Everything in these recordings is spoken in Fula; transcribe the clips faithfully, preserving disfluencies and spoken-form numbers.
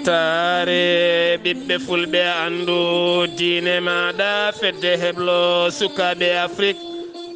Taare ɓiɓɓe fulɓe, anndu diine maaɗa, fedde heblo sukaaɓe Afrik.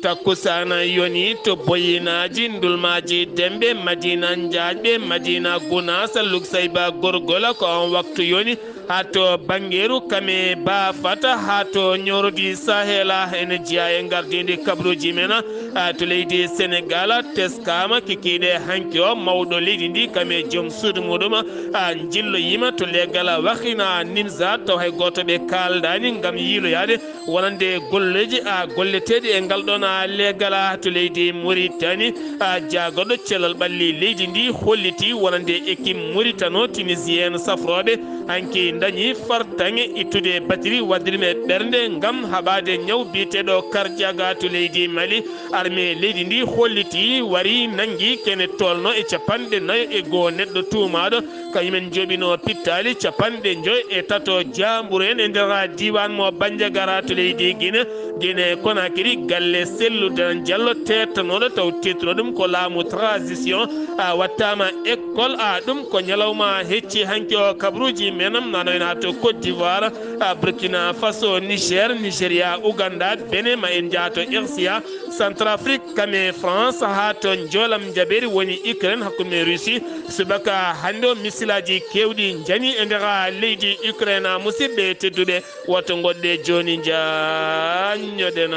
Takkusaana yoni to Boyinaaji, Ndulmaaji, Demɓe, Madiina Njaajɓe, Madiina Gunaasa, Luksayba, Gorgola, ko on waktu yoni. Haa to Banngeeru, Kame, Baafata, haa to Ñorodi Sahela, ene jeyaa e ngardiindi kabaruuji men, a, to leydi Senegaal, teskaama kikiiɗe hanki o, mawɗo leydi ndi, Kame joom suudu muuɗum, a, njilloyiima to leegal Wakhina Nimzaat, taw hay gooto ɓe kaaldaani ngam yiiloyaade wonande golleeji, a, golleteeɗi e ngal ɗoon, a, leegal, a, to leydi Muritani, a, jaagorɗo cellal ɓalli leydi ndi holliti wonande équipe Muritano-Tunisienne safrooɓe hanki ndañi fartaŋŋe ittude batiri waɗde ɗum e ɓernde ngam haɓaade ñaw biyeteeɗo cardiaque to leydi Mali. Armée leydi ndi holliti wari nanngi kene tolno e capanɗe nayo e goo neɗɗo tuumaaɗo. Kañumen njooɓino pittaali capanɗe njoy e tato jaamburu en e nder diiwaan mo Bandiagara to leydi Guinée. Guinée Conakry, galle Cellou Dalein Diallo teettanooɗo taw teettuno ɗum ko laamu transition, a, wattaama école, a, ɗum ko ñalawma hecci hanki o kabaruuji men nanoyna to Côte d'Ivoire, a, Burkina Faso, Niger, Nigeria, Ouganda, Bénin, ma en njaato R C A, Centrafrique, Kame, France, haa to Njoolam Njabeeri woni Ukraine hakkunde men Russie. Subaka hannde o misilaaji keewɗi njani e nder leydi Ukraine, a, musidɓe tedduɓe. Woto ngoɗɗe jooni njaanñoɗen.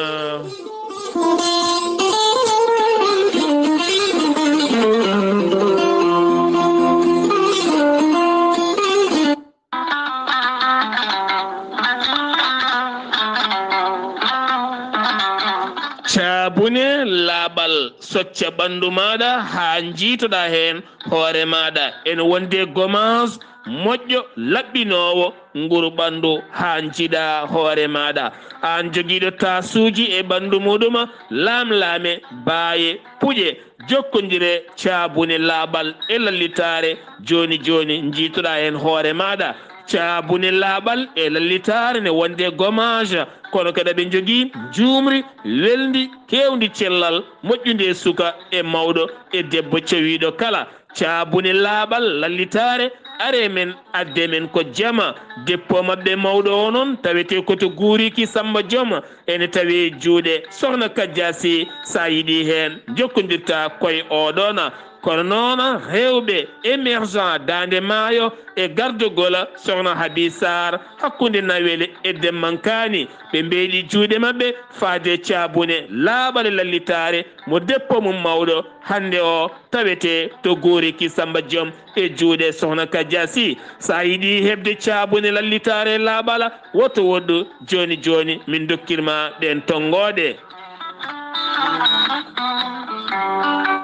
Caabune laaɓal, socca ɓanndu maaɗa haa njiitoɗaa heen hoore maaɗa. Ene wonde gomaas moƴƴo laɓɓinoowo nguru ɓanndu haa njiiɗa hoore maaɗa. Aan jogiiɗo taasuuji e ɓanndu muɗum, laamlaame, baaye, puƴe, jokkondire caabune laaɓal e lallitaare jooni jooni njiitoɗaa heen hoore maaɗa. Caabune laaɓal e lallitaare ne wonde gomaas, kono kadi aɓe njogii njuumri welndi, keewndi cellal, moƴƴundi e suka e mawɗo e debbo cawiiɗo kala. Caabune laaɓal lallitaare, aree men, addee men ko jama. Dépôt maɓɓe mawɗo o noon tawetee ko to Guuriki Sammba Joom, ene tawee juuɗe Sohna Kajja Sy. So a yiɗii heen, jokkondirtaa koye oo ɗoon. Kono noon, rewɓe émergent Daande Maayo e gardagol Sohna Habi Sarr hakkunde Nawel e Demmankaani, ɓe mbeeɗi juuɗe maɓɓe faade caabune laaɓal e lallitaare mo dépôt mum mawɗo hannde o tawetee to Guuriki Sammba Joom e juuɗe Sohna Kajja Sy. So a yiɗii heɓde caabune lallitaare laaɓal, woto woɗɗu, jooni jooni min ndokkir ma ɗeen tonngooɗe.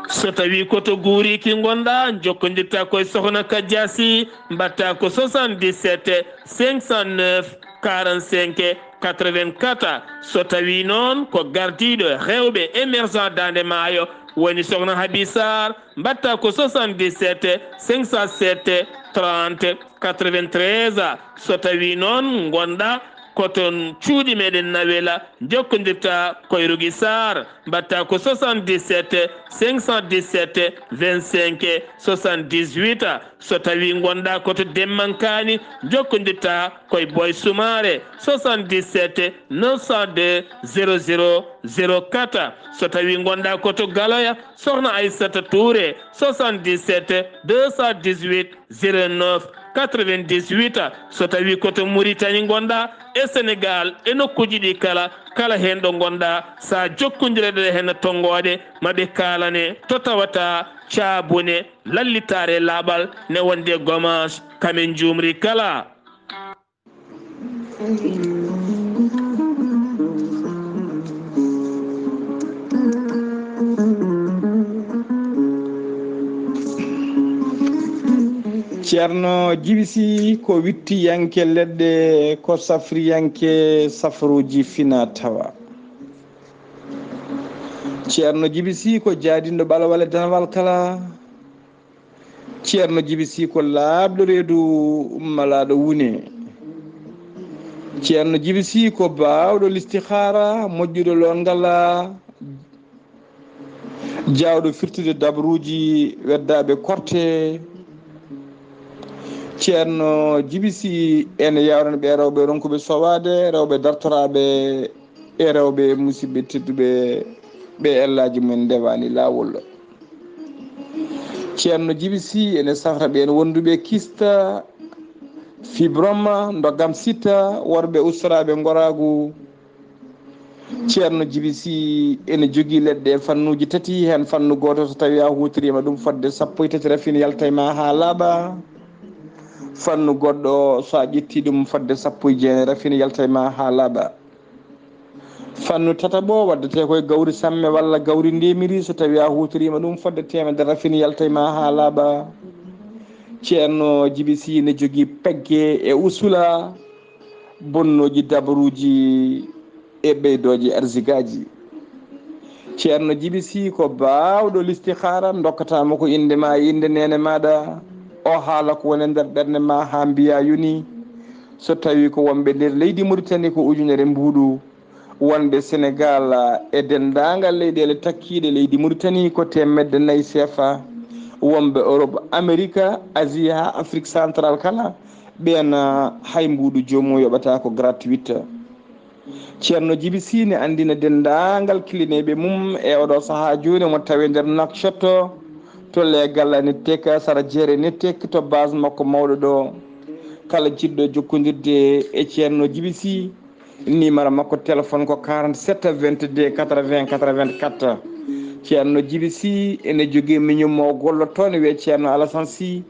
So tawii ko to Guuriki ngonɗaa, njokkondirtaa ko e Sohna Kajja Sy, mbaɗtaa ko soixante-dix-sept cinq cent neuf quarante-cinq quatre-vingt-quatre. So tawii noon ko gardiiɗo rewɓe émergent Daande Maayo woni Sohna Habi Sarr, mbaɗtaa ko soixante-dix-sept cinq cent sept trente quatre-vingt-treize. So tawii noon ngonɗaa ko toon cuuɗi meɗen Nawela, njokkondirtaa ko e Rougui Sarr, mbaɗtaa ko soixante-dix-sept cinq cent dix-sept vingt-cinq soixante-dix-huit. So tawii ngonɗaa ko to Demmankaani, njokkondirtaa ko e Boy Soumaré, soixante-dix-sept neuf cent deux zéro zéro zéro quatre. So tawii ngonɗaa ko to Galoya, Sohna Aissata Touré, soixante-dix-sept deux cent dix-huit zéro neuf quatre-vingt-dix-huit. So tawii ko to Mauritanie ngonɗaa, e Sénégal, e nokkuuji ɗi kala, kala heen ɗo ngonɗaa, so a jokkondirii e ɓe heen tonngooɗe, ma ɓe kaalane to tawata caabune lallitaare laaɓal ne wonde gomaas, kamen njuumri kala. Ceerno Jibi Sy ko wittiyanke leɗɗe, ko safriyanke safruuji fina tawa. Ceerno Jibi Sy ko jaadinɗo ɓalwal e danwal kala. Ceerno Jibi Sy ko laaɓɗo reedu, malaaɗo wune. Ceerno Jibi Sy ko baawɗo listihaara, moƴƴuɗo loongal, jaawɗo firtude dabruuji weddaaɓe korte. Ceerno Jibi Sii ene yawrani ɓe rewɓe ronkuɓe sowaade, rewɓe dartoraaɓe e rewɓe musidɓe tedduɓe ɓe ellaaji mumen ndewaani laawol. Ceerno Jibi Sii ene safra ɓeen wonduɓe kista, fibroma, ndoggam sitta, worɓe ustoraaɓe ngoraagu. Ceerno Jibi Sii ene jogii leɗɗe e fannuuji tati, heen fannu gooto so tawii a huutoriima ɗum fodde sappo e tati rafin yalta e ma haa laaɓa. Fannu goɗɗo so a ƴettii ɗum fodde sappo e jeenayi rafin yalta e ma haa laaɓa. Fannu tataɓo waddetee koye gawri samme walla gawri ndemiri, so tawii a huutoriima ɗum fodde teemedere rafin yalta e ma haa laaɓa. Ceerno Jibi Sii ne jogii pegge e usula, bonnooji dabaruuji e ɓeydooji arsigaaji. Ceerno Jibi Sii ko baawɗo listihaara, ndokkataama ko innde ma e innde neene maaɗa. O haala ko woni e nder ɓernde ma haa mbiya yoni. So tawii ko wonɓe nder leydi Muritani ko ujunere mbuuɗu, wonɓe Senegaal e denndaangal leyɗeele takkiiɗe leydi Muritani ko teemedde nayi seefa, wonɓe Europe, Amerika, Asie haa Afrik Central kala, ɓeen hay mbuuɗu joomum yoɓataa ko gratuit. Ceerno Jibi Sii ne anndina denndaangal kilineeɓe mum e oɗo sahaa jooni omo tawi nder Nouakchott to Les Gallanes Tech, sara Jeere Nettek to base makko mawɗo ɗo. Kala jiɗɗo jokkondirde e Ceerno Jibi Sii, numéro makko téléphone ko quarante-sept vingt-deux quatre-vingts quatre-vingt-quatre. Ceerno Jibi Sii ene jogii miñum mo gollotoo ne wiyee Ceerno Alasan Sii.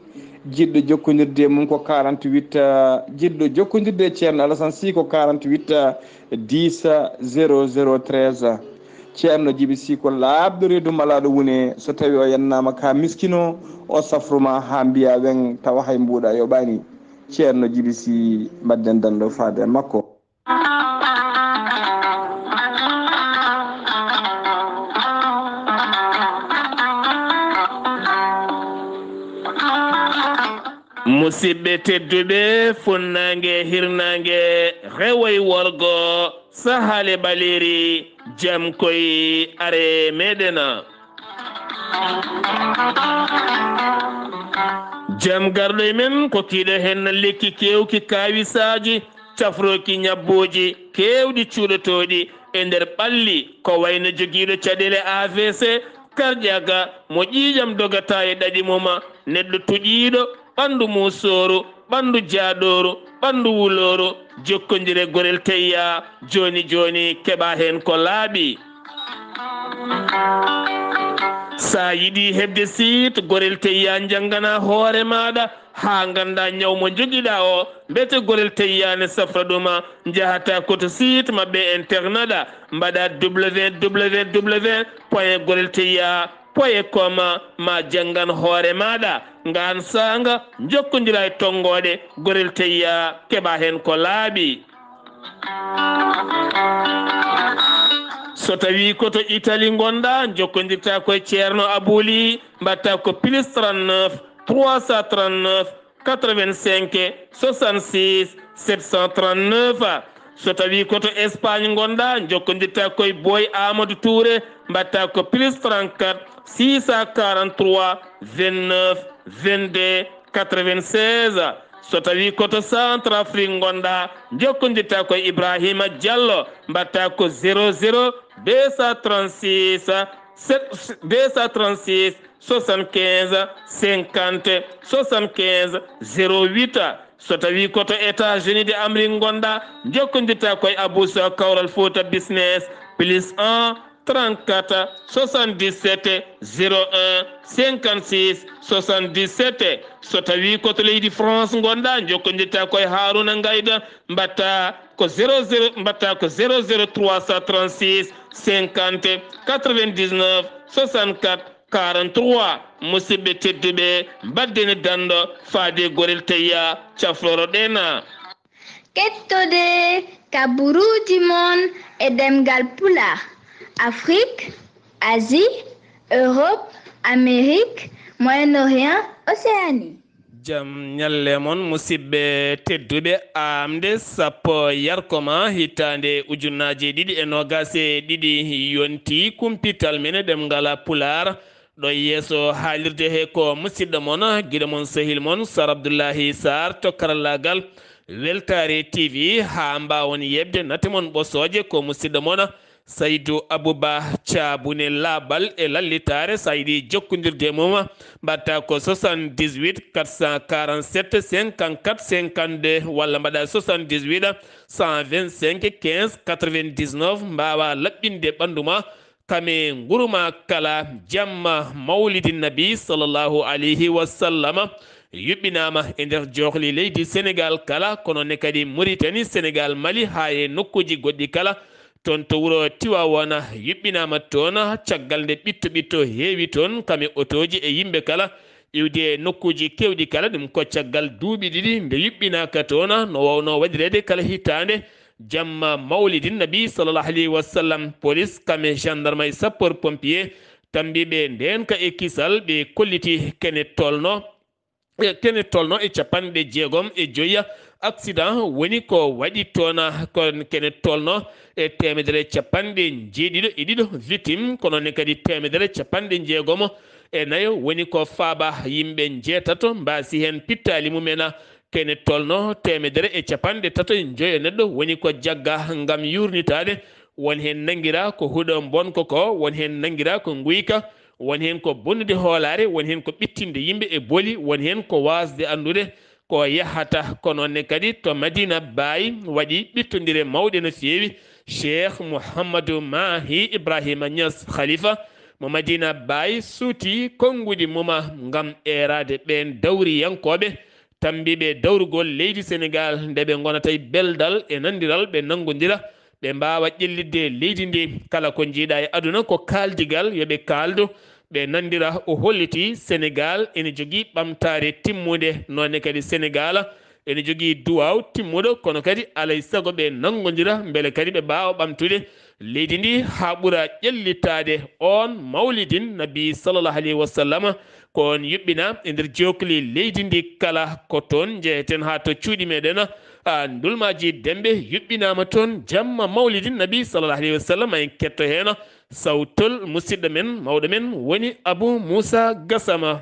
Jiɗɗo jokkondirde e mum ko quarante-huit, eh, jiɗɗo jokkondirde e Ceerno Alasan Sii ko quarante-huit, eh, dix, zéro zéro treize. Ceerno Jibi Sii ko laaɓɗo reedu malaaɗo wune, so tawii o yennaama ka miskino, o safru ma haa mbiya weŋ, tawa hay mbuuɗa yoɓaani. Ceerno Jibi Sii, mbaɗden danndo faade e makko. Musidɓe tedduɓe, funnaange, hirnaange, rewo e worgo, sahaale ɓaleeri, jam koy are meɗen. Jam garɗo e men ko kiiɗo heen lekki keewki kaawisaaji, cafrooki ñabbooji keewɗi cuuɗotooɗi e nder ɓalli, ko wayno jogiiɗo caɗeele A V C, karƴaaka, mo ƴiiƴam dogata e ɗaɗi mum, neɗɗo tuƴiiɗo, ɓanndu muusooru, ɓanndu jaaɗooru, ɓanndu wulooru, jokkondire Gorel Teyya, jooni jooni keɓa heen ko laaɓi. Sa yiɗi heɓde site Gorel Teyya, njanngana hoore maaɗa, haa ngannda ñaw mo njogiɗa o, mbete Gorel Teyya ne safra ɗum. Njahata ko to site maɓɓe internet, mbaɗa www point gorelteyya point com, ma janngan hoore maaɗa. Ngaan saanga njokkondira e tonngoode Gorel Teyya, keɓa heen ko laaɓi. So tawi ko to Italie ngonɗa, njokkondirta ko e Ceerno Abouli, mbaɗta ko plus trente-neuf trois cent trente-neuf quatre-vingt-cinq soixante-six sept cent trente-neuf. So tawi ko to Espagne ngonɗa, njokkondirta ko e Boy Amadou Touré, mbaɗta ko plus trente-quatre six cent quarante-trois vingt-neuf vingt-deux quatre-vingt-seize. So tawi ko to Centrafrique ngonɗa, njokkondirta ko e Ibrahima Diallo, mbaɗta ko zéro zéro deux cent trente-six sept, deux cent trente-six soixante-quinze cinquante soixante-quinze zéro huit. So tawi ko to États-Unis de Amérique ngonɗa, njokkondirta ko e Abou Sow Kawral Fouta Business, plus un trente-quatre soixante-dix-sept zéro un cinquante-six soixante-dix-sept. So tawi ko to leydi France ngonɗa, njokkondirta ko e Haruna Ngayda, mbaɗta ko zéro zéro, mbaɗta ko zéro zéro trois cent trente-six cinquante quatre-vingt-dix-neuf soixante-quatre quarante-trois. Musidɓe tedduɓe, mbaɗden danndo faade Gorel Teyya, cafroro ɗen. Kettode kaburuuji mon e ɗemngal Pulaar, Afrik, Asie, Europe, Amérique, Moyen-Orient, Océanie. Jam ñalle mon, musidɓe tedduɓe. Aamde sappo yarkoma hitaande ujunnaji ɗiɗi e noogas e ɗiɗi, yonti kumpital men e ɗemngal Pulaar. Ɗo yeeso haalirde he ko musidɗo mon, giɗo mon, sehil mon, Sar Abdullahi Sar to karallaagal Weltaare T V. Haa mbaawon yeɓde nate mon ɓosooje, ko musidɗo mon Saydu Abuba Caabune Laaɓal e lallitaare. So a yiɗi jokkondirde e mum, mbaɗta ko soixante-dix-huit quatre cent quarante-sept cinquante-quatre cinquante-deux walla mbaɗa soixante-dix-huit cent vingt-cinq quinze quatre-vingt-dix-neuf. Mbaawa laɓɓinde ɓanndu ma kame nguru ma kala. Jamma Mawlidi Nabi sallallahu alayhi wa sallama yuɓɓinaama e nder jookli leydi Senegaal kala, kono ne kadi Muritani, Senegaal, Mali, haa e nokkuuji goɗɗi kala. Toon to wuro Tiwaawoona yuɓɓinaama toon, caggal nde ɓitto ɓitto heewi toon, kame otooji e yimɓe kala, iwdi e nokkuuji keewɗi kala. Ɗum ko caggal duuɓi ɗiɗi nde yuɓɓinaaka toon, no waawnoo waɗireede kala hitaande. Jamma Mawlidi Nabi sallallahu alayhi wa sallam, polis, kame gendarme e sapeur pompier, tammbiiɓe ndeenka e kisal, ɓe kolliti kene tolno, e kene tolno e capanɗe jeegom e joyi accident woni ko waɗi toon, ko kene tolno e teemedere capanɗe jeeɗiɗo e ɗiɗo victime, kono ne kadi teemedere capanɗe jeegomo e nayo woni ko faaba. Yimɓe njeetato mbaasi heen pittaali mumen, kene tolno teemedere e capanɗe tato e joyo neɗɗo woni ko jagga ngam yuurnitaade. Won heen nanngiraa ko huɗo mbonko ko, won heen nanngiraa ko nguyka, won heen ko bonnude hoolaare, won heen ko ɓittinde yimɓe e boli, won heen ko waasde anndude ko yahata. Kono ne kadi to Madina Baay waɗi ɓittondire mawɗe no feewi. Cheikh Mouhamadou Mahi Ibrahima Niass, Khalifa mo Madina Baay, suuti konnguɗi mum ngam eeraade ɓeen dawriyankooɓe, tammbiiɓe dawrugol leydi Senegaal, nde ɓe ngonata e beldal e nanndiral, ɓe nanngondira, ɓe mbaawa ƴellitde leydi ndi. Kala ko njiiɗa e aduna ko kaaldigal, yo ɓe kaaldu, ɓe nanndira. O holliti Senegaal ene jogii ɓamtaare timmunde, noone kadi Senegaal ene jogii duwaaw timmuɗo, kono kadi alay sago ɓe nanngondira, mbele kadi ɓe mbaawa ɓamtude leydi ndi haa ɓura ƴellitaade. Oon Mawlidin Nabi sallallahu alayhi wa sallam, ko on yuɓɓina e nder jookli leydi ndi kala. Ko toon njeheten haa to cuuɗi meɗen, a, Ndulmaaji Dembe yuɓɓinaama toon jamma Mawlidin Nabi sallallahu alayhi wa sallam. En ketto heen sawtol musidɗo men, mawɗo men woni Abou Moussa Gassama.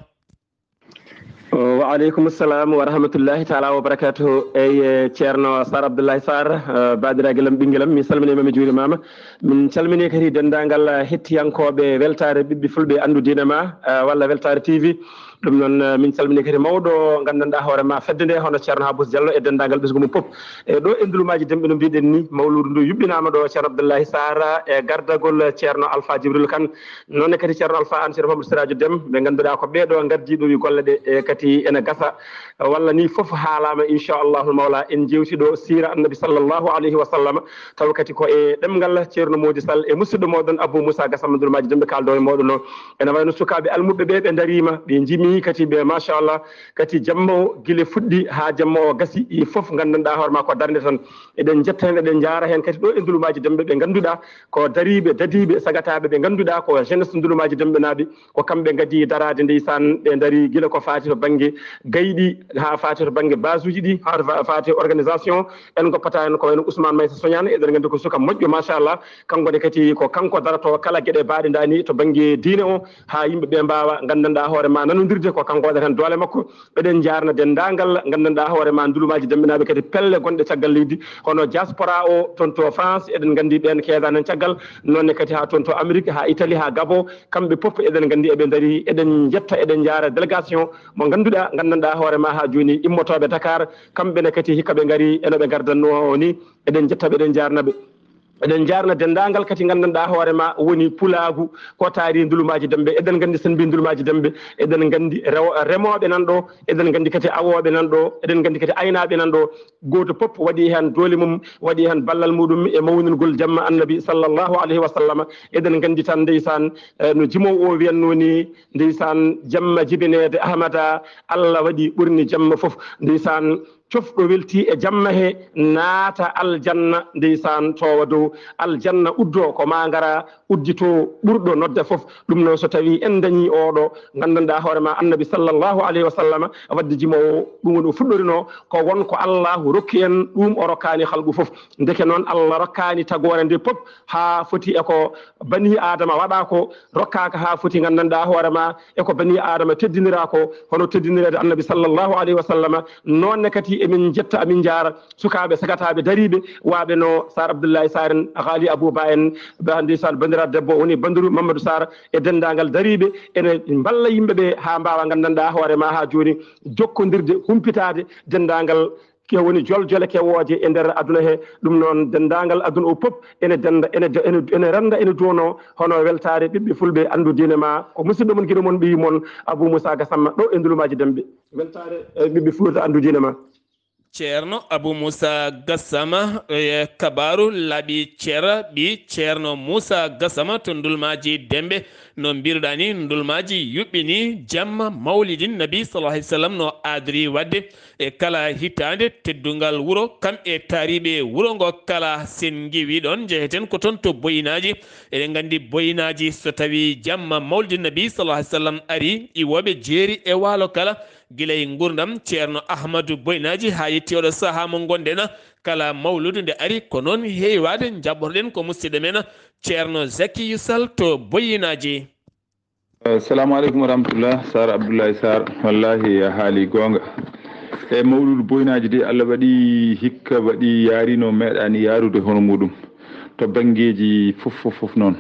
Wa aleykum salam wa rahmatullahi taala wa barakatuhu. Eyi, eh, Ceerno Sar Abdoulaye Sar, eh, baabiraagal am, ɓinngel am, mi salminiima, mi juurimaama. Min calminii kadi denndaangal, eh, hettiyankooɓe weltaare ɓiɓɓe fulɓe anndu diine ma, eh, walla weltaare T V. Ɗum noon, eh, min calminii kadi mawɗo nganndanɗaa hoore ma fedde nde, hono Ceerno Habous Diallo e denndaangal ɓesngu mum fof. E ɗo e Ndulumaaji Demɓe no mbiɗen ni, mawluudu ndu yuɓɓinaama ɗo Ceerno Abdoulaye Sar e gardagol Ceerno Alpha Djibril Kane. Noon ne kadi Ceerno Alpha an, Ceerno Mamadou Siradio Dem, ɓe ngannduɗaa ko ɓee ɗo ngardi ɗo e golle ɗe, e kadi ene gasa. Walla ni fof haalaama, inchallahu mawla, en jewti ɗo siira annabi sallallahu alayhi wa sallam. Taw kadi ko e ɗemngal Ceerno Mody Sall e musidɗo moɗon Abou Moussa Gassama Ndulmaaji Demɓe kaaldo e moɗon o. Ene wayno sukaaɓe almuɓɓe ɓe, ɓe ndariima, ɓe njimi kadi ɓe, machallah, kadi jamma o gila fuɗɗi haa jamma o gasi, e fof nganndanɗaa hoore ma ko darnde tan. Eɗen njetta heen, eɗen njaara heen kadi ɗo e Ndulumaaji Demɓe ɓe ngannduɗaa ko dariiɓe, dadiiɓe, sagataaɓe ɓe ngannduɗaa ko jeunesse Ndulumaaji Demɓe naaɓe, ko kamɓe ngaddi daraade ndeysaan, ɓe ndarii gila ko faati to bannge gayɗi, haa faati to bannge basuuji ɗi, haa fa-, faati organisation. En ngoppata heen ko wayno Ousmane Maysa Soñaan, eɗen nganndi ko suka moƴƴo, machallah. Kanko ne kadi ko kanko daroto kala geɗe baaɗe ndaani to bannge diine o, haa yimɓe ɓe mbaawa nganndanɗaa hoore ma nanondirde, ko kanko waɗata heen doole makko. Eɗen njaarna denndaangal nganndanɗaa hoore ma Ndulumaaji Demɓe naaɓe kadi pelle gonɗe caggal leydi, hono diaspora o toon to France, eɗen nganndi ɓeen keedaani heen caggal, noon ne kadi haa toon to Amérique, haa Italie, haa Gabon, kamɓe fof eɗen nganndi eɓe ndarii, eɗen njetta, eɗen njaara délégation mo ngannduɗaa, nganndanɗaa hoore ma haa jooni immotooɓe Dakar, kamɓe ne kadi hikka ɓe ngarii e no ɓe ngardanno o ni, eɗen njetta ɓe, eɗen njaarna ɓe. Eɗen njaarna denndaangal kadi nganndanɗaa hoore ma woni pulaagu, ko taari Ndulumaaji Demɓe. Eɗen nganndi so en mbii Ndulumaaji Demɓe, eɗen nganndi rewo-, remooɓe nan ɗo, eɗen nganndi kadi awooɓe nan ɗo, eɗen nganndi kadi aynaaɓe nan ɗo. Gooto fof waɗi heen doole mum, waɗi heen ballal muɗum e mawningol jamma annabi sallallahu alayhi wa sallam. Eɗen nganndi tan ndeysaan, eh, no jimoowo o wiyatnoo ni, ndeysaan, jamma jibineede Ahmada, Allah waɗi ɓurni jamma fof. Ndeysaan, Cofɗo welti e jamma he, naata aljanna, ndeysaan, toowa dow. Aljanna uddo ko maa ngara, uddito ɓurɗo nodda fof. Ɗum noon, so tawii en dañii oɗo, nganndanɗaa hoore ma Annabi sallallahu alayhi wa sallam, wadde jimoowo, ɗum woni o fuɗɗorinoo, ko won ko Allahu rokki en, ɗum o rokkaani halqu fof. Ndeke noon, Allah rokkaani tagoore nde pop haa foti e ko bani Aadama waɗa ko, rokkaaka haa foti, nganndanɗaa hoore ma, e ko bani Aadama teddiniraa ko, hono teddinireede Annabi sallallahu alayhi wa sallam. Noon ne kadi emin njetta, emin njaara sukaaɓe sagataaɓe dariiɓe, waaɓe no Sar Abdullahi Sar en, Ghali Abouba en, ba-, ndeysaan, banndiraaɗo debbo woni Banduru Mamadou Sar, e denndaangal dariiɓe, ene mballa yimɓe ɓe haa mbaawa, nganndanɗaa hoore ma, haa jooni jokkondirde, humpitaade denndaangal ke woni joljole kewooje e nder aduna he. Ɗum noon, denndaangal aduna o pop ene dennda, ene de-, ene, ene rennda, ene duwonoo hono weltaare ɓiɓɓe fulɓe anndu diine ma. Ko musidɗo mon, giɗo mon, ɓiyi mon, Abou Moussa Gassama, ɗo e Ndulumaaji Demɓe. Weltaare, eh, ɓiɓɓe Fuuta anndu diine ma. Ceerno Abou Moussa Gassama, e kabaaru laaɓi cer, ɓi Ceerno Moussa Gassama to Ndulmaaji Demɓe. No mbiruɗaa ni, Ndulmaaji yuɓɓini jamma Mawlidin Nabi sallallahu alaihi wasallam no aadori waɗde e kala hitaande. Teddungal wuro, kam e taariiɓe wuro ngo kala, sen ngiwi ɗon, njeheten ko toon to Boyinaaji. Eɗen nganndi Boyinaaji, so tawii jamma Mawlidin Nabi sallallahu alaihi wasallam ari, iwooɓe jeeri e waalo kala, gila e nguurndam Ceerno Ahmadu Boyinaaji haa yetti oɗo sahaa mo ngonɗen, kala mawludu nde ari, ko noon heewaade. Njaɓɓotoɗen ko musidɗo men Ceerno Zakiyu Sal to Boyinaaji. Assalamu aleykum wa rahmatullah. Sar Abdoulaye Sar, wallahi a haali goonga. E mawludu Boyinaaji de, Allah waɗi hikka, waɗi yaarino, meeɗaani yaarude hono muɗum to banngeeji fof, fof, fof noon.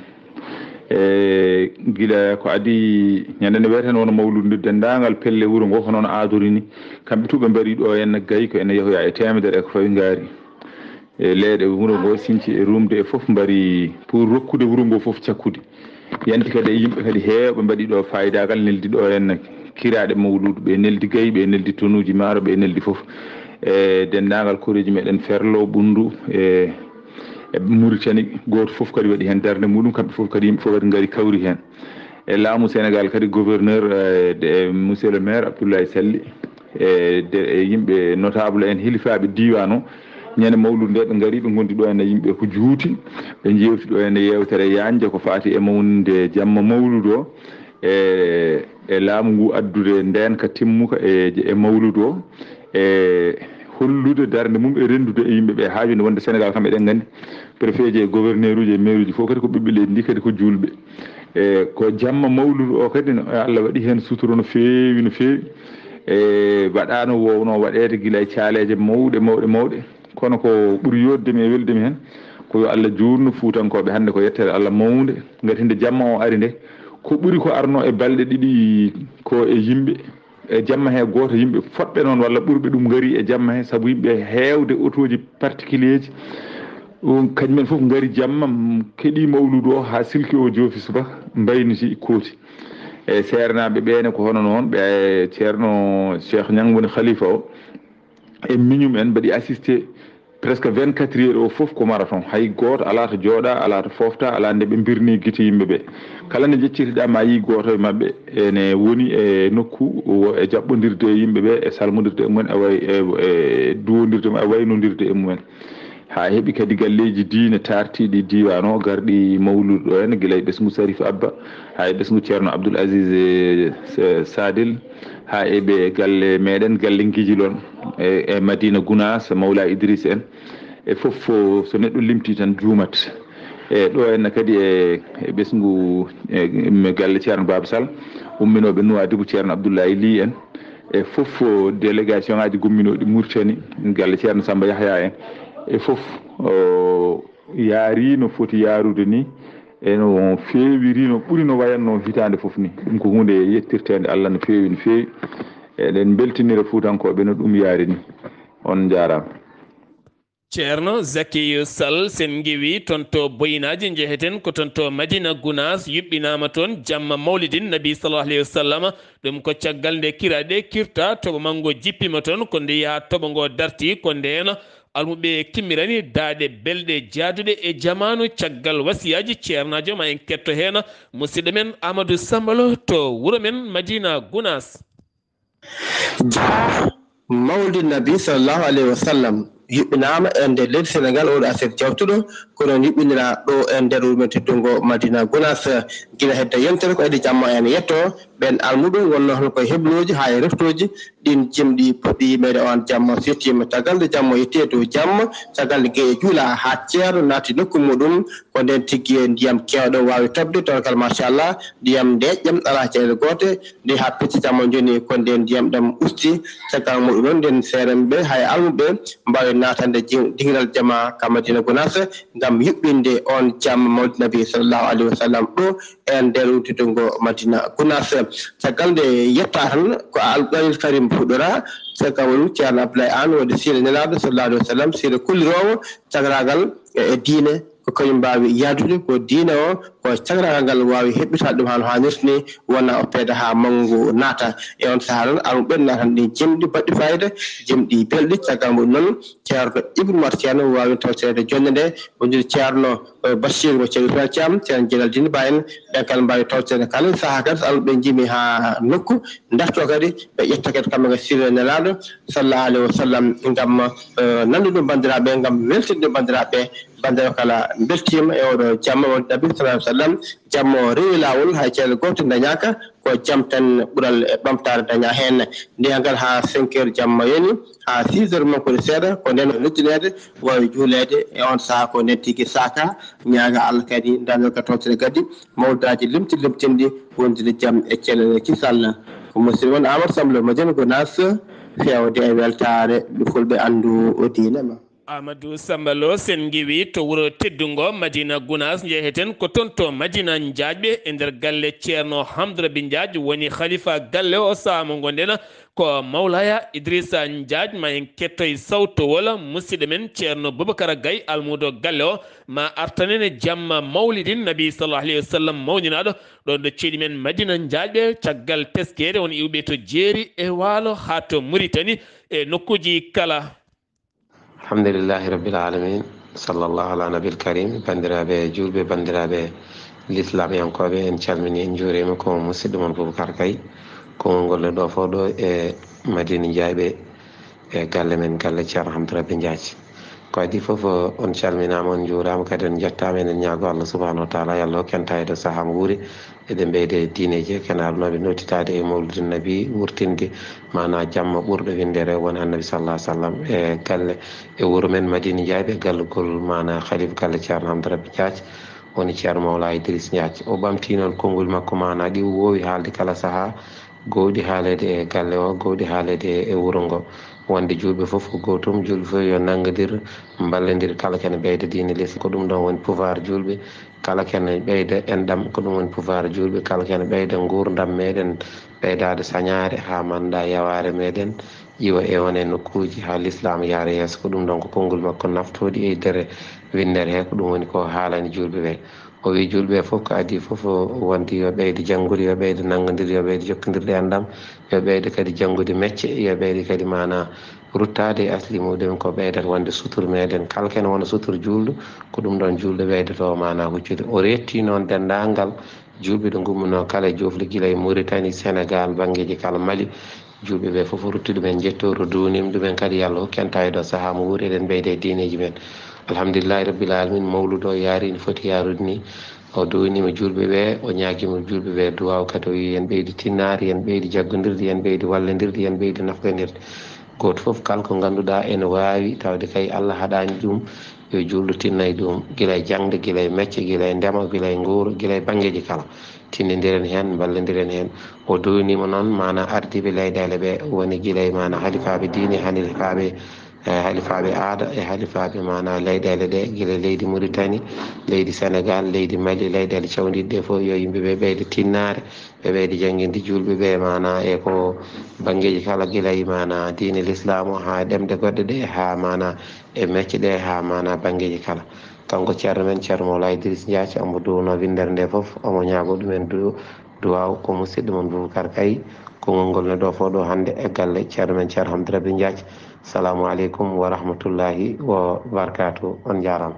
E gila ko adii ñande nde wiyeten wona mawludu nde, denndaangal pelle wuro ngo, hono no aadori ni, kamɓe too ɓe mbari ɗo en gayi ko ene yehoya e teemedere e ko fawi ngaari. E leyɗe wuro ngo, Sinci e Rumde e fof mbari pour rokkude wuro ngo fof cakkude. Yanti kadi e yimɓe kadi heewɓe mbaɗi ɗo faayidaagal, neldi ɗo en kiraaɗe mawluudu, ɓe neldi gayi, ɓe neldi tonuuji maaro, ɓe neldi fof. E denndaangal koreeji meɗen Ferlo, Ɓunndu, e, e Mauritanie, gooto fof kadi waɗi heen darnde muɗum, kamɓe fof kadi, yimɓe fof kadi ngari kawri heen. E laamu Sénégal kadi, gouverneur, e, de, e monsieur le maire Abdoulaye Sall, e de, e yimɓe notable en, hilifaaɓe diiwaan o, ñande mawluudu nde ɓe ngari, ɓe ngondi ɗo ene yimɓe ko juuti, ɓe njeewti ɗo ene yeewtere yaajnde ko faati e mawninde jamma mawluudu o, e, e laamu ngu addude ndeenka timmuka e, e mawluudu o, e hollude darnde mum e renndude e yimɓe ɓe, haa jooni wonde Sénégal kam eɗen nganndi préfet ji e gouverneur uji e maire uji fof kadi ko ɓiɓɓe leydi ndi, kadi ko juulɓe. E ko jamma mawluudu o kadi no, Allah waɗi heen sutura no feewi, no feewi. E waɗaano wowno waɗeede gila e caaleeje mawɗe, mawɗe, mawɗe. Kono ko ɓuri yooɗde mi e welde mi heen, ko yo Allah juutnu Fuutankooɓe hannde, ko yettere Allah mawnde. Ngati nde jamma o ari nde, ko ɓuri ko arno e balɗe ɗiɗi ko e yimɓe, e jamma he gooto, yimɓe fotɓe noon walla ɓurɓe ɗum ngari e jamma he, sabu yimɓe heewde otooji particulier ji. Ɗum kañumen fof ngari jamma, m-, keɗii mawluudu o haa silki o joofi subaka, mbayniti kooti. E seernaaɓe ɓe ne ko hono noon, ɓe Ceerno Cheikh Niang woni khalifa o. E miñum en mbaɗi assisté presque vingt-quatre heures o fof ko marathon. Hay gooto alaa to jooɗa, alaa to foofta, alaa nde ɓe mbirni gite yimɓe ɓe. Kala nde njeccitiɗaa ma yii gooto e maɓɓe ene woni e nokku wo e jaɓɓondirde e yimɓe ɓe, e salmondirde e mumen, e way-, e, e duwondirde e mumen, e waynodirde e mumen. Haa heɓi kadi galleeji diine taartiiɗi diiwaan o, garɗi mawluudu ɗo en, gila e ɓesngu Sarif Abba, haa e ɓesngu Ceerno Abdoul Aziz, e, S-, Sadel, haa e ɓe galle meɗen, galle Ngijilon, e, e Madina Gunaas, Mawla Idris en, e fof, so neɗɗo limti tan juumat. E ɗo en kadi e, e ɓesngu, e, galle Ceerno Baba Sall, umminooɓe Nuwaadibu, Ceerno Abdoulaye Ly en, e fof, o, délégation ŋaaji gumminooɗi Mauritanie, galle Ceerno Samba Yahya en, e fof, o, yaari no foti yaarude ni, e no feewiri, no ɓuri no wayatno hitaande fof ni. Ɗum ko huunde yettirteende Allah no feewi, no feewi. Eɗen mbeltinira Fuutankooɓe no ɗum yaari ni. On njaaraama. Ceerno Zakiyu Sall, sen ngiwi toon to Boyinaaji, njeheten ko toon to Madina Gunaas, yuɓɓinaama toon jamma Mawlidin Nabi sallallahu alayhi wa sallam. Ɗum ko caggal nde kiraaɗe kirta, toɓo manngo jippiima toon, ko nde yaha toɓo ngo darti, ko ndeen almuɓe kimmirani daaɗe belɗe jaaduɗe e jamaanu. Caggal wasiyaaji ceernaajo, ma en ketto heen musidɗo men Amadou Sambalo to wuro men Madina Gunaas. Jah, Mawlid Nabi sallallahu alayhi wa sallam yuɓɓinaama e nder leydi Senegal, oɗo aset jawtuɗo, ko noon yuɓɓinira ɗo e nder wuro men teddungo Madina Gunaas. Gila hedde yontere ko edi jamma en yetto, ɓen almuɓe wonno hol koye heblooji haa e reftooji, ɗin jimɗi puɗɗi yimɓeede on jamma, so yettiima caggal nde jamma yetti e dow jamma, caggal nde geƴe juula haa ceerno naati nokku muɗum, ko nden tigi e ndiyam keewɗo waawi toɓde, torgal machallah, ndiyam ndeeƴƴam alaa caɗeele goote, nde haa pecce jamma jooni, ko nden ndiyam ɗam usti, caggal muɗum noon nden seerenɓe hay almuɓe mbaawi naatande jin-, dingiral jama ka Madina Gunaas ngam yuɓɓinde on jamma Mawlid Nabi sallallahu alayhi wa sallam ɗo e nder wuttitungo Madina Gunaas. Caggal nde yetta tan ko Alqur'aanil Karim fuɗɗora, caggal muɗum Ceerno Abdoulaye Anne wonde siira Nelaaɗo sallallahu alayhi wa sallam, siira kulliroowo cagaraagal e, e diine, ko kañum mbaawi yahdude, ko diine o, ko cagaraagal ngal waawi heɓɓitaade ɗum haa no haanirta ni, wona o peeda haa manngu naata. E on sahaa noon, almuɓe naatan ɗin jimɗi baɗɗi fayida, jimɗi belɗi, caggal muɗum noon, Ceerno Ibnu Umar Ceerno waawi tawtoreede jonnde nde, wondude Ceerno, eh, Bachir mo Ceerno Ibrahima Thiam, Ceerno Jeynal Dine Ba en, ɓen kala mbaawi tawtoreede kala sahaa kadi, so almuɓe njimi haa nokku, darto kadi, ɓe ƴetta kadi kamɓe kadi sirre Nelaaɗo, sallallahu alayhi wa sallam, ngam, eh, nanndude ɗum banndiraaɓe, ngam weltinde ɗum banndiraaɓe, banndiraaɓe kala mbeltiima e oɗo jamma, wonde Nabi sallallahu alayhi wa sallam, jamma o rewi laawol, hay caɗeele goote dañaaka, ko jam tan ɓural e ɓamtaare daña heen. Ndiya ngal haa cinq heures jamma yoni, haa six heures mankude seeɗa, ko nden o noddineede, waawi juuleede e on sahaa, ko nden tigi saaka, ñaaga Allah kadi, dañal ka tawtere kadi, mawlidaaji limti limtinɗi, wondude jam e cellal e kisal. Ko musidɗo mon Amadou Samba Lo Madiana Gounass, feewde e weltaare, ɓe fulɓe anndu o diine ma. Amadou Samba Lo, sen ngiwi to wuro teddungo Madina Gounass, njeheten ko toon to Madina Njaajɓe e nder galle Ceerno Hamdou Raby Njaaj woni khalifa galle o. Sahaa mo ngonɗen ko Mawlaya Idrissa Njaaj, ma en kettoy sawtowol musidɗo men Ceerno Boubacar Gaye, almuudo galle o, ma artanen e jamma mawlidin Nabi sallallahu alayhi wa sallam mawninaaɗo ɗoon ɗo ceeɗi men Madina Njaajɓe, caggal teskeede won iwɓe to Jeeri e Waalo haa to Muritani e nokkuuji kala. Alhamdulillahi Rabbil Alamin. Sallallahu ala Nabil Karim. Banndiraaɓe juulɓe, banndiraaɓe lislaamyankooɓe, en calminii, en njuuriima. Ko musidɗo mon Boubacar Gaye. Konngol ngol ne ɗo fof ɗo e Madina Njaayɓe, e galle men, galle Ceerno Hamdou Raby Njaaj. Ko adii fof, on calminaama, on njuuraama, kadi on njettaama. Eɗen ñaagoo Allah subhanahu wa taala yo Allah hokku en taweede sahaa mo wuuri. Eɗen ɓeyde diineeji, ken arnooɓe nootitaade e Mawlidun Nabi, wurtinde maanaa jamma ɓurɗo winndere woni Annabi sallallahu alaihi wasallam e galle, e wuro men Madina Njaayɓe, gallugol maanaa Khalifa galle Ceerno Hamdou Raby Njaaj, woni Ceerno Mawla Idriss Njaaj. O ɓamtii noon konngol makko, maanaa ɗi o woowi haalde kala sahaa, gowɗi haaleede e galle o, gowɗi haaleede e wuro ngo. Wonde juulɓe fof ko gootum, juulɓe fof yo nanngodir, mballondir, kala kene ɓeyda diine Lislaam. Ko ɗum ɗoon woni pouvoir juulɓe, kala kene ɓeyda enɗam, ko ɗum woni pouvoir juulɓe, kala kene ɓeyda nguurndam meeɗen, ɓeydaade sañaare haa mannda yawaare meeɗen, iwa e on e nokkuuji haa Lislaam yaara yeeso. Ko ɗum ɗoon ko konngol makko naftooɗi e nder winndere he, ko ɗum woni ko haalani juulɓe ɓe. O wii juulɓe ɓe fof ko adii fof, wonde yo ɓeyde janngude, yo ɓeyde nanngondirde, yo ɓeyde jokkondirde enɗam, yo ɓeyde kadi janngude mecce, yo ɓeyde kadi maanaa ruttaade e asli muɗum, ko ɓeydata wonde sutur meeɗen. Kala ken wona sutur juulɗo, ko ɗum ɗoon juulɗo ɓeydoto maanaa huccude. O reetti noon denndaangal juulɓe ɗo ngummunoo kala e joofle gila e Mauritanie, Sénégal, banngeeji kala, Mali, juulɓe ɓe fof ruttude men njettoor, duwniima ɗumen kadi, yo Allah hokku en taweede o sahaa mo wuuri, eɗen ɓeyda e diineeji men. Alhamdulillahi Rabbil Alamin, mawludo o yaari no foti yaarude ni. O duwniima juulɓe ɓe, o ñaagiima juulɓe ɓe duwaaw kadi, o wii, "Yo en ɓeydu tinnaare, yo en ɓeydu jaggondirde, yo en ɓeydu wallondirde, yo en ɓeydu nafqondirde." Gooto fof kala ko ngannduɗaa ene waawi, tawde kay Allah haɗaani ɗum, yo juulɗo tinno e ɗum, gila e jaŋde, gila e mecce, gila e ndema, gila e nguura, gila e banngeeji kala. Tinnondiren heen, mballondiren heen. O duwniima noon maanaa ardiiɓe leyɗeele ɓe, woni gila e maanaa halifaaɓe diine, halifaaɓe, e halifaaɓe aada, e halifaaɓe maanaa leyɗeele ɗe, gila leydi Mauritanie, leydi Sénégal, leydi Mali, leyɗeele cawndiiɗe ɗe fof, yo yimɓe ɓe ɓeyda tinnaare, ɓe ɓeyda jannginde juulɓe ɓe maanaa e ko banngeeji kala, gila e maanaa diine Lislaam o haa ɗemɗe goɗɗe ɗe, haa maanaa e mecce ɗe, haa maanaa banngeeji kala. Kanko ceerno men, Ceerno Mawla Idriss Njaaj, omo duwno winndere nde fof, omo ñaagoo ɗumen du-, duwaaw. Ko musidɗo mon Boubacar Gaye, konngol ngol ne ɗo fof ɗo hannde e galle ceerno men Ceerno Hamdou Raby Njaaj. Salaamu aleykum wa rahmatullahi wa barakaatuh. On njaaraama.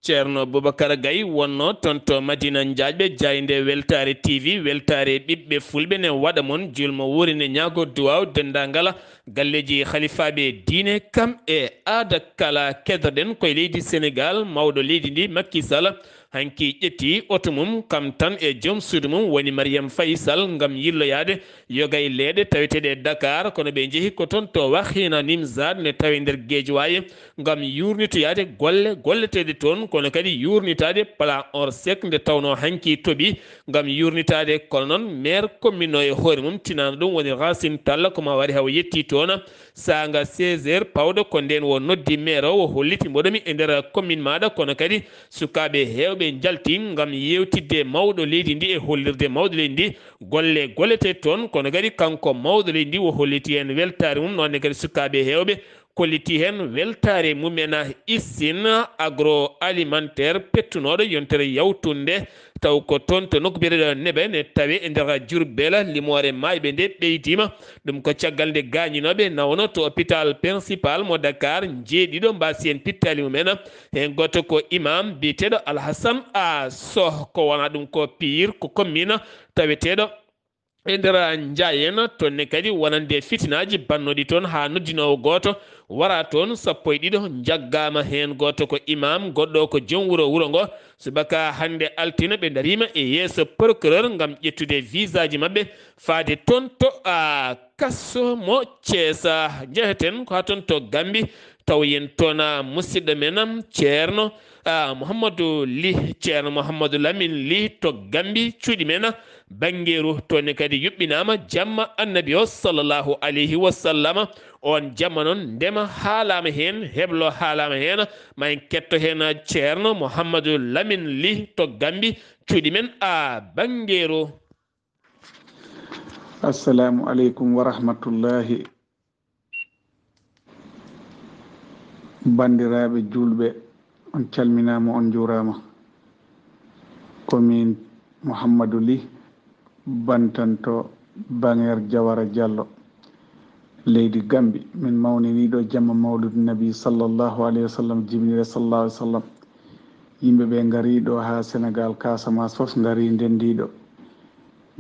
Ceerno Boubacar Gaye wonnoo toon to Madina Njaajɓe, jaaynde Weltaare T V, weltaare ɓiɓɓe fulɓe ne waɗa mon julmo wuuri ne ñaago duwaaw denndaangal galleeji halifaaɓe diine kam e aada kala. Keddoɗen koye leydi Senegaal, mawɗo leydi ndi Macky Sall hanki ƴetti oto mum kam tan e joom suudu mum woni Mariam Faye Sall ngam yilloyaade yoga e leeɗe taweteeɗe e Dakar, kono ɓe njehi ko toon to Wakhina Nimzatt ne tawe nder Guédiawaye ngam yuurnitoyaade golle golleteeɗe toon, kono kadi yuurnitaade plan Orsec nde tawnoo hanki toɓi ngam yuurnitaade. Kono noon maire commune o e hoore mum tinaano ɗum woni Racine Talla, ko ma wari hawa yetti toon. Saanga seize heures pawɗo ko ndeen o noddi maire o, o holliti mboɗo mi e nder commune maaɗa, kono kadi sukaaɓe heewɓe njalti ngam yeewtidde mawɗo leydi ndi e hollirde mawɗo leydi ndi golle golletee toon, kono kadi kanko mawɗo leydi ndi o holliti heen weltaare mum, noon ne kadi sukaaɓe heewɓe kolliti heen weltaare mumen. Usine agroalimentaire pettunooɗo yontere yawtunde, taw ko toon to nokku biyeteeɗo Nebe ne tawe e nder Diourbel, limoore maayɓe nde ɓeydiima. Ɗum ko caggal nde gaañinooɓe nawno to hôpital principal mo Dakar, njeeɗiɗo mbaasi heen pittaali mumen. Heen gooto ko imam biyeteeɗo Alhassan A Soh, ko wona ɗum ko Pire, ko commune taweteeɗo e nder Njaayen. Toon ne kadi wonande fitinaaji bannooɗi toon haa noddinoowo gooto wara toon, sappo e ɗiɗo njaggaama, heen gooto ko imam, goɗɗo ko joom wuro wuro ngo. Subaka hannde altine ɓe ndariima e yeeso procureur ngam ƴettude visaaji maɓɓe faade toon to, a, kaso mo Thiès. Njeheten ko haa toon to Gambi, taw yen toon, a, musidɗo men, am, Ceerno, a, Mouhamadou Ly, Ceerno Mouhamadou Lamine Ly to Gambi, cuuɗi men, a, Banngeeru, toon ne kadi yuɓɓinaama jamma Annabi o sallallahu alayhi wa sallama. Oon jamma noon ndema haalaama heen, heblo haalaama heen, ma en ketto heen Ceerno Mouhamadou Lamine Ly to Gambi, cuuɗi men, a, Banngeeru. Assalamu aleykum wa rahmatullahi. Banndiraaɓe juulɓe, on calminaama, on njuuraama. Ko miin Mouhamadou Ly, bantanto Baŋeer Jawara Jallo, leydi Gambi. Min mawnini ɗo jamma Mawludu Nabi sallallahu alayhi wa sallam, jibinire sallallahu alayhi wa sallam. Yimɓe ɓe ngari ɗo haa Senegaal, Kaasamaas fof ngari ndenndi ɗo.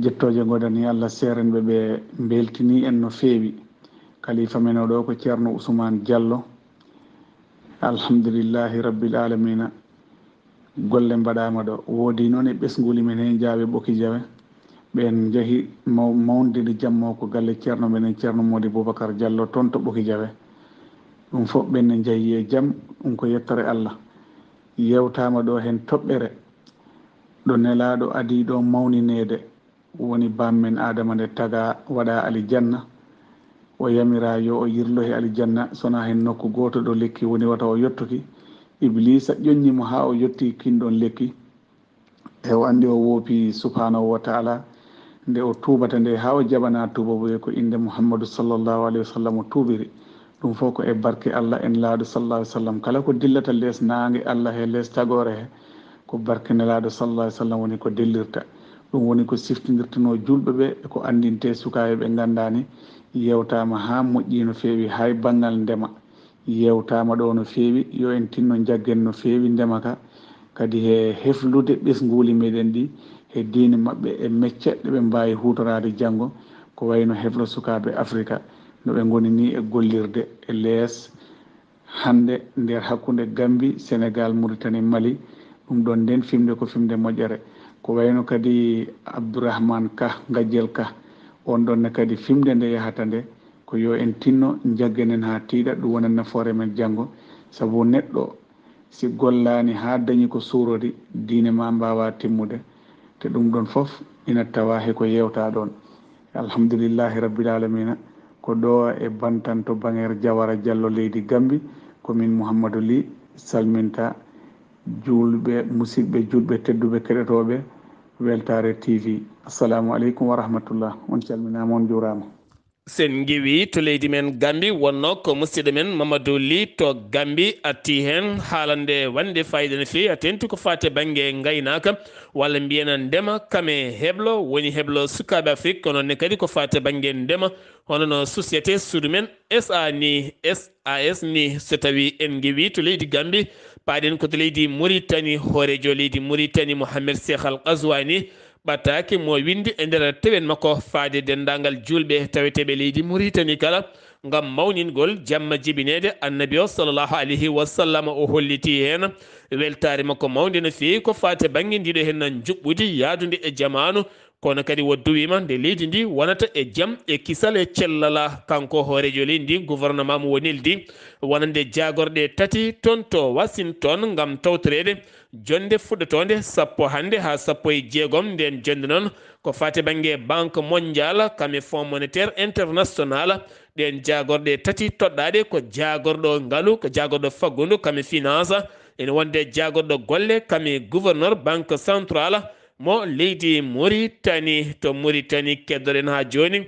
Jettooje ngodani Allah seerenɓe ɓe, mbeltini en no feewi. Kalifa men o ɗo ko Ceerno Usmaan Jallo. Alhamdulillahi Rabbil Aalamiina. Golle mbaɗaama ɗo. Woodi noon e ɓesnguuli men heen, Jaawe Ɓoki Jawe. Ɓeen njehi maw-, mawnude jamma o ko galle Ceerno men en, Ceerno Moodi Bubakar Jallo, toon to Ɓoki Jawe. Ɗum fof ɓeen ne njehi e jam, ɗum ko yettore Allah. Yewtaama ɗo heen toɓɓere ɗo Nelaaɗo adii ɗo mawnineede, woni baam men Aadama nde tagaa waɗaa alijanna, o yamiraa yo o yirlo he alijanna, so wonaa heen nokku gooto ɗo lekki woni wata o yotto ki. Ibliisa ƴoññi mo haa o yotti kiin ɗoon lekki. E o anndi o woopi subhaanahu wa taala, nde o tuubata nde haa o jaɓanaa tuuba mbo ko innde Muhammadu sallallahu alayhi wa sallam o tuubiri. Ɗum fof ko e barke Allah e Nelaaɗo sallallahu alayhi wa sallam. Kala ko dillata lees naange Allah he lees tagoore he, ko barke Nelaaɗo sallallahu alayhi wa sallam woni ko dillirta. Ɗum woni ko siftindirtenoo juulɓe ɓe e ko anndintee sukaaɓe ɓe nganndaa ni. Yewtaama haa moƴƴi no feewi, hay banngal ndema. Yewtaama ɗo no feewi, yo en tinno njaggen no feewi ndema ka, kadi he heflude ɓesnguuli meɗen ɗi, he diine maɓɓe e mecce ɗe ɓe mbaawi huutoraade janngo, ko wayno heflo sukaaɓe Afrika, no ɓe ngoni ni e gollirde e lees hannde nder hakkunde Gambi, Senegaal, Muritani, Mali. Ɗum ɗon nden fimde ko fimde moƴƴere. Ko wayno kadi Abdourahmane Ka, Ngajjel Ka, on ɗon ne kadi fimde nde yahata nde, ko yo en tinno njaggenen haa tiiɗa, ɗum wona nafoore men janngo. Sabu neɗɗo si gollaani haa dañi ko suurori, diine maa mbaawaa timmude. Te ɗum ɗon fof ina tawaa he ko yewtaa ɗoon. Alhamdulillahi Rabbil Aalamiina, ko ɗo e Bantan to Baŋeer Jawara Jallo leydi Gambi, ko min Muhammadu Li salminta juulɓe, musidɓe, juulɓe tedduɓe keɗotooɓe Weltaare T V. Assalaamu aleykum wa rahmatullah. On calminaama, on njuuraama. Sen ngewi to leydi men Gambi, wonno ko musidɗo men Mamadou Ly to Gambi atti heen haalande wonde fayida no feewi, a tenti ko faati e bannge ngaynaaka walla mbiyen ndema kam e heblo, woni heblo sukaaɓe Afrik, kono ne kadi ko faati e bannge ndema, hono no société suudu men S A ni, S A S ni. So tawi en ngewi to leydi Gambi, Paaɗen ko to leydi Muritani, hooreejo leydi Muritani, Mohamed Cheikh Al Ghazouani, ɓataake mo winndi e nder tewen makko faade denndaangal juulɓe taweteeɓe leydi Muritani kala, ngam mawningol jamma jibineede Annabi o, sallallahu alayhi wa sallam. O holliti heen weltaare makko mawnde no feewi ko faati e bannge ndiɗo heen njuɓɓudi yahdundi e jamaanu, kono kadi o duwiima nde leydi ndi wonata e jam e kisal e cellal. Kanko hooreejo leydi ndi, gouvernement mo o neldi, wonande jaagorɗe tati toon to Washington ngam tawtoreede jonnde fuɗɗotoonde sappo hannde haa sappo e jeegom. Ndeen jonnde noon ko faati e bannge Banque Mondiale, kam e Fonds Monétaire International. Ɗeen jaagorɗe tati toɗɗaaɗe ko jaagorɗo ngalu, ko jaagorɗo faggudu, kam e finance, ene wonde jaagorɗo golle, kam e gouverneur Banque Centrale mo leydi Muritani. To Muritani keddoɗen haa jooni.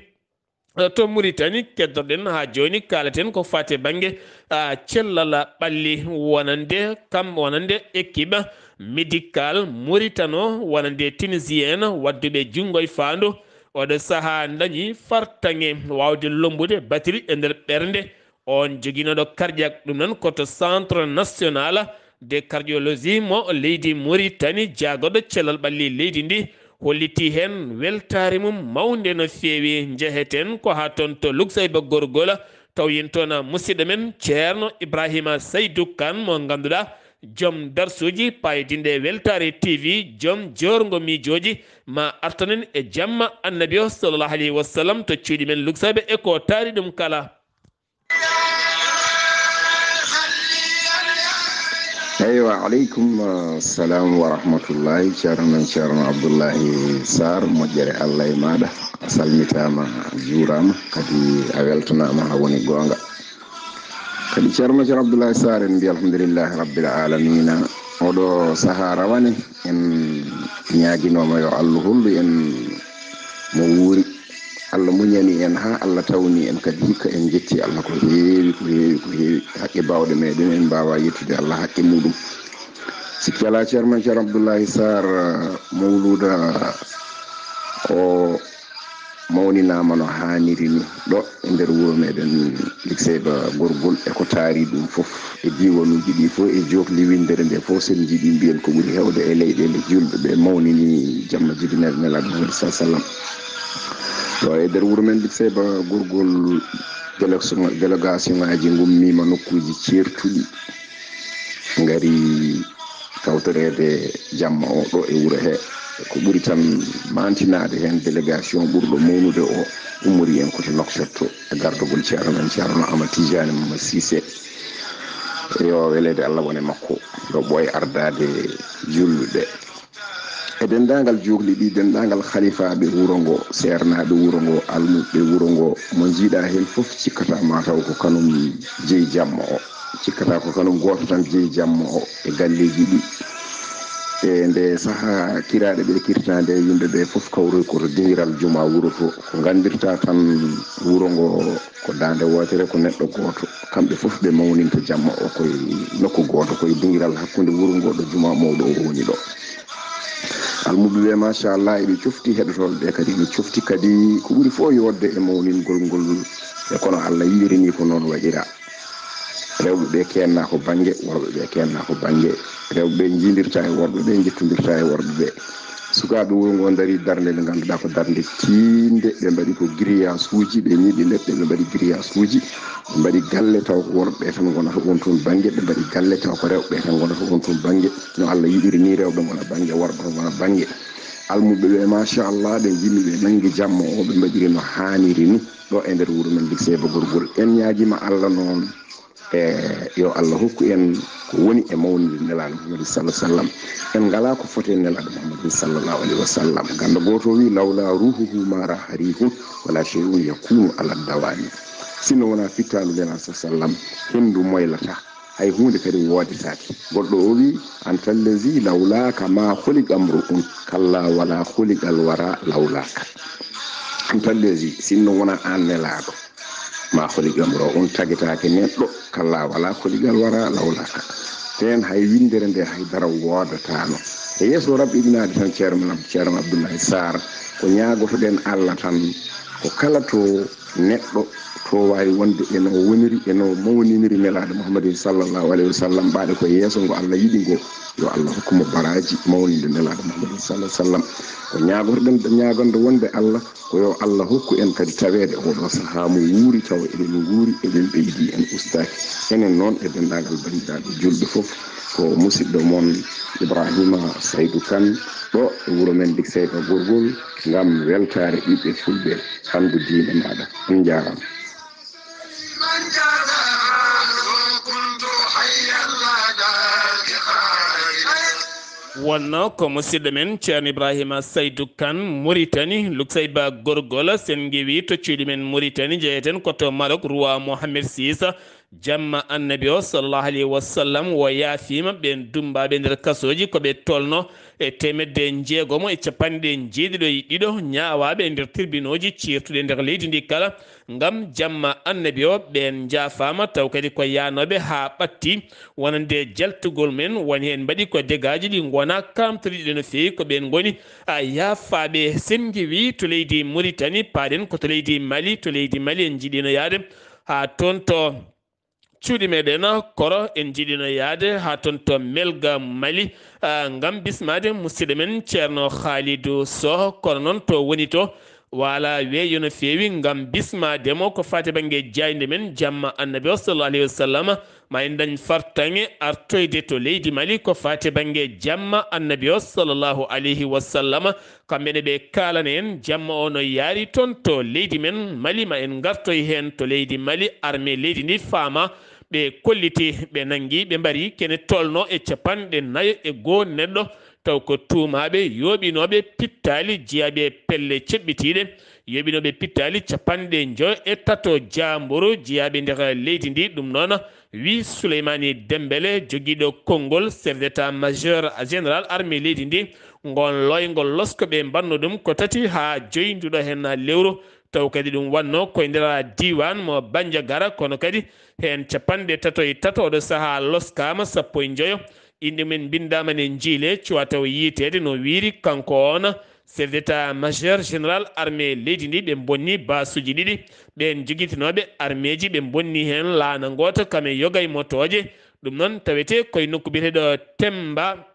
To Muritani keddoɗen haa jooni, kaalaten ko faati e bannge, ah, cellal ɓalli, wonande kam, wonande équipe médical Muritano, wonande Tunisien en wadduɓe junngo e faandu. Oɗo sahaa dañi fartaŋŋe waawde lombude batiri e nder ɓernde. On joginooɗo cardiaque, ɗum noon ko to Centre National de Cardiologie mo leydi Muritani, jaagorɗo cellal ɓalli leydi ndi, holliti heen weltaare mum mawnde no feewi. Njeheten ko haa toon to Luksayba Gorgol, taw yen toon musidɗo men Ceerno Ibrahima Saydu Kan mo ngannduɗaa joom darsuuji paydinɗe Weltaare T V, joom joorngo miijooji, ma artanen e jamma Annabi o, sallallahu alayhi wa sallam, to cuuɗi men Luksayba e ko taari ɗum kala. Eywa, aleykum, uh, salam wa rahmatullahi. Ceerno men, Ceerno Abdullahi Sarr, moƴƴere Allah e maaɗa. A salmitaama, a juuraama, kadi a weltanaama haa woni goonga. Kadi Ceerno men, Ceerno Abdullahi Sarr, en mbiya alhamdulillahi rabbil alamina. Oɗo sahaa rawane, en ñaaginooma yo Allah hollu en mo wuuri. Allah muñani en haa Allah tawni en kadi hikka en njetti Allah ko heewi, ko heewi, ko heewi. Haqqe baawɗe meɗen en mbaawa yettude Allah haqqe muɗum. Sikki alaa, Ceerno men Ceerno Abdullahi Sarr, mawluuda o mawninaama no haaniri ni ɗo e nder wuro meɗen Likseyba Gorgol e ko taari ɗum fof, e diiwanuuji ɗi fof, e jookli winndere nde fof, so en njiɗi mbiyen ko ɓuri heewde e leyɗeele juulɓe ɓe mawnini jamma jibinere Nelaaɗo Muhammad, sallallahu alayhi wa sallam. Ɗo e nder wuro men Likseyba Gorgol, délégation, délégation ngaaji ngummiima nokkuuji ceertuɗi, ngari tawtoreede jamma o ɗo e wuro he. Ko ɓuri tan maantinaade heen, délégation ɓurɗo mawnude o ummori en ko to Nouakchott e gardagol Ceerno men Ceerno Ahmad Tidiane Mama Cissé. Yo weleede Allah wone makko, yo ɓooy ardaade juulɓe ɓe. E denndaangal jookli ɗi, denndaangal halifaaɓe wuro ngo, seernaaɓe wuro ngo, almuɓɓe wuro ngo, mo njiiɗaa heen fof cikkata ma taw ko kanum jeyi jamma o. Cikkata ko kanum gooto tan jeyi jamma o e galleeji ɗi. E nde sahaa kiraaɗe ɓe kirtaa nde, yimɓe ɓe fof kawroyi ko to dingiral juma wuro to. Ko nganndirtaa tan wuro ngo ko daande wootere, ko neɗɗo gooto. Kamɓe fof ɓe mawninta jamma o koye nokku gooto, koye dingiral hakkunde wuro ngo ɗo juma mawɗo o woni ɗo. Almuɓɓe ɓe, machallah, eɓe cofti, heɗotooɓe ɓe kadi eɓe cofti. Kadi ko ɓuri fof yodde e mawningol ngol, e kono Allah yiɗiri ni ko noon waɗira. Rewɓe ɓe kenna ko bannge, worɓe ɓe kenna ko bannge. Rewɓe ɓe njiidirta e worɓe ɓe, njettodirta e worɓe ɓe. Sukaaɓe wuro ngo ndari darnde nde ngannduɗaa ko darnde tiiɗnde. Ɓe mbaɗi ko grillage uji, ɓe ñiiɓi leɗɗe, ɓe mbaɗi grillage uji, ɓe mbaɗi galle taw ko worɓe ɓe tan ngonata on toon bannge, ɓe mbaɗi galle taw ko rewɓe ɓe tan ngonata on toon bannge. No Allah yiɗiri ni, rewɓe ngona bannge, worɓe ngona bannge. Almuɓɓe ɓe, machallah, ɓe njimmi, ɓe nanngi jamma o, ɓe mbaɗiri no haaniri ni. Ɗo e nder wuro men Likseyba Gorgol, en ñaagiima Allah noon, e yo Allah hokku en ko woni e mawninde Nelaaɗo Muhammad, sallallahu alayhi wa sallam. En ngalaa ko foti e Nelaaɗo Muhammad, sallallahu alayhi wa sallam. Gannda gooto o wi: "Lawla ruhuhu ma raha rihun, wala shay'un yakunu ala dawani." Sinno wonaa fittaandu Nelaaɗo, sallallahu alayhi wa sallam, henndu moylataa, hay huunde kadi woodetaake. Goɗɗo o wi: "Anta allazi lawlaka ma khuliqa mru'un, kalla wala khuliqal wara lawlaka." Anta allazi, sinno wonaa aan Nelaaɗo, ma khuliqa mru'un, tagetaake neɗɗo, kalla wala khuliqal wara lawlaka. Teen hay winndere nde hay dara woodataano. E yeeso raɓɓiɗinaade tan, Ceerno men Ab-, Ceerno Abdullahi Sarr, ko ñaagotoɗen Allah tan, ko kala to neɗɗo Fof waawi wonde e no woniri, e no mawniniri Nelaaɗo Muhammadin sallallahu alayhi wa sallam, ɓaade ko yeeso ngo Allah yiɗi ngo, yo Allah hokku mo baraaji mawninde Nelaaɗo Muhammadin sallallahu alayhi wa sallam. Ko ñaagorɗen, ñaagande wonde Allah, ko yo Allah hokku en kadi taweede oɗo sahaa mo wuuri, tawa eɗen nguuri, eɗen ɓeydi, en ustaaki. Enen noon e denndaangal banndiraaɓe juulɓe fof, ko musidɗo mon Ibrahima Saydu Kan, ɗo e wuro men Dik Seyba Gorgol, ngam weltaare ɓiɓɓe fulɓe, hanndu diine maaɗa. On njaaraama. Wonno ko musidɗo men Ceerno Ibrahima Saydu Kan, Muritani, Luksayba Gorgol, sen ngewi to cuuɗi men Muritani, jeyeten ko to Marok, Roi Mohammed six, jamma Annabi o sallallahu alayhi wa sallam, o yaafiima ɓeen dummbaaɓe nder kasooji ko ɓe tolno e teemedde njeegomo e capanɗe njeeɗiɗo e ɗiɗo, ñaawaaɓe e nder tirbinooji ciirtuɗi e nder leydi ndi kala, ngam jamma Annabi o. Ɓeen njaafaama, taw kadi ko yahnooɓe haa ɓadti, wonande jaltugol men, won heen mbaɗi ko degaaji ɗi ngonaa kaamtoriiɗi no feewi, ko ɓeen ngoni a yaafaaɓe. Sen ngewi to leydi Muritani, paaɗen ko to leydi Mali, to leydi Mali en njiɗino yahde haa toon to cuuɗi meɗen Koro, en njiɗino yahde haa toon to Melga Mali, ah, ngam bismaade musidɗo men Ceerno Khalidou Soh, kono noon to woni to, waala weeyo no feewi ngam bismaade mo ko faati bannge jaaynde men jamma Annabi o sallallahu alayhi wa sallam. Ma en dañ fartaŋŋe artoyde to leydi Mali ko faati bannge jamma Annabi o sallallahu alayhi wa sallam. Kamɓe ne ɓe kaalana en jamma o no yaari toon to leydi men Mali. Ma en ngartoy heen to leydi Mali, armée leydi ndi faama, ɓe kolliti, ɓe nanngi, ɓe mbari kene tolno e capanɗe nayo e goo neɗɗo, taw ko tuumaaɓe yooɓinooɓe pittaali jeyaaɓe e pelle ceɓɓitiiɗe, yooɓinooɓe pittaali capanɗe njoyo e tato jaamburu jeyaaɓe nder leydi ndi. Ɗum noon, wi Souleymani Dembele, jogiiɗo konngol chef d'état majeur général armée leydi ndi, ngoon looyngol losko ɓe mbaɗno ɗum ko tati haa joyi nduɗo heen lewru, taw kadi ɗum wonno koye nder diiwaan mo Bandiagara, kono kadi heen capanɗe tato e tato oɗo sahaa loskaama, sappo e njoyo inɗe mum en mbinndaama ne njiilee, cuwaa taw yiyteede no wiyri kanko oon chef d'état majeur général armée leydi ndi. Ɓe mbonni baasuuji ɗiɗi ɓeen jogitinooɓe armeeji, ɓe mbonni heen laana ngoota kam e yoga e motooje. Ɗum noon tawetee koye nokku biyeteeɗo Temba,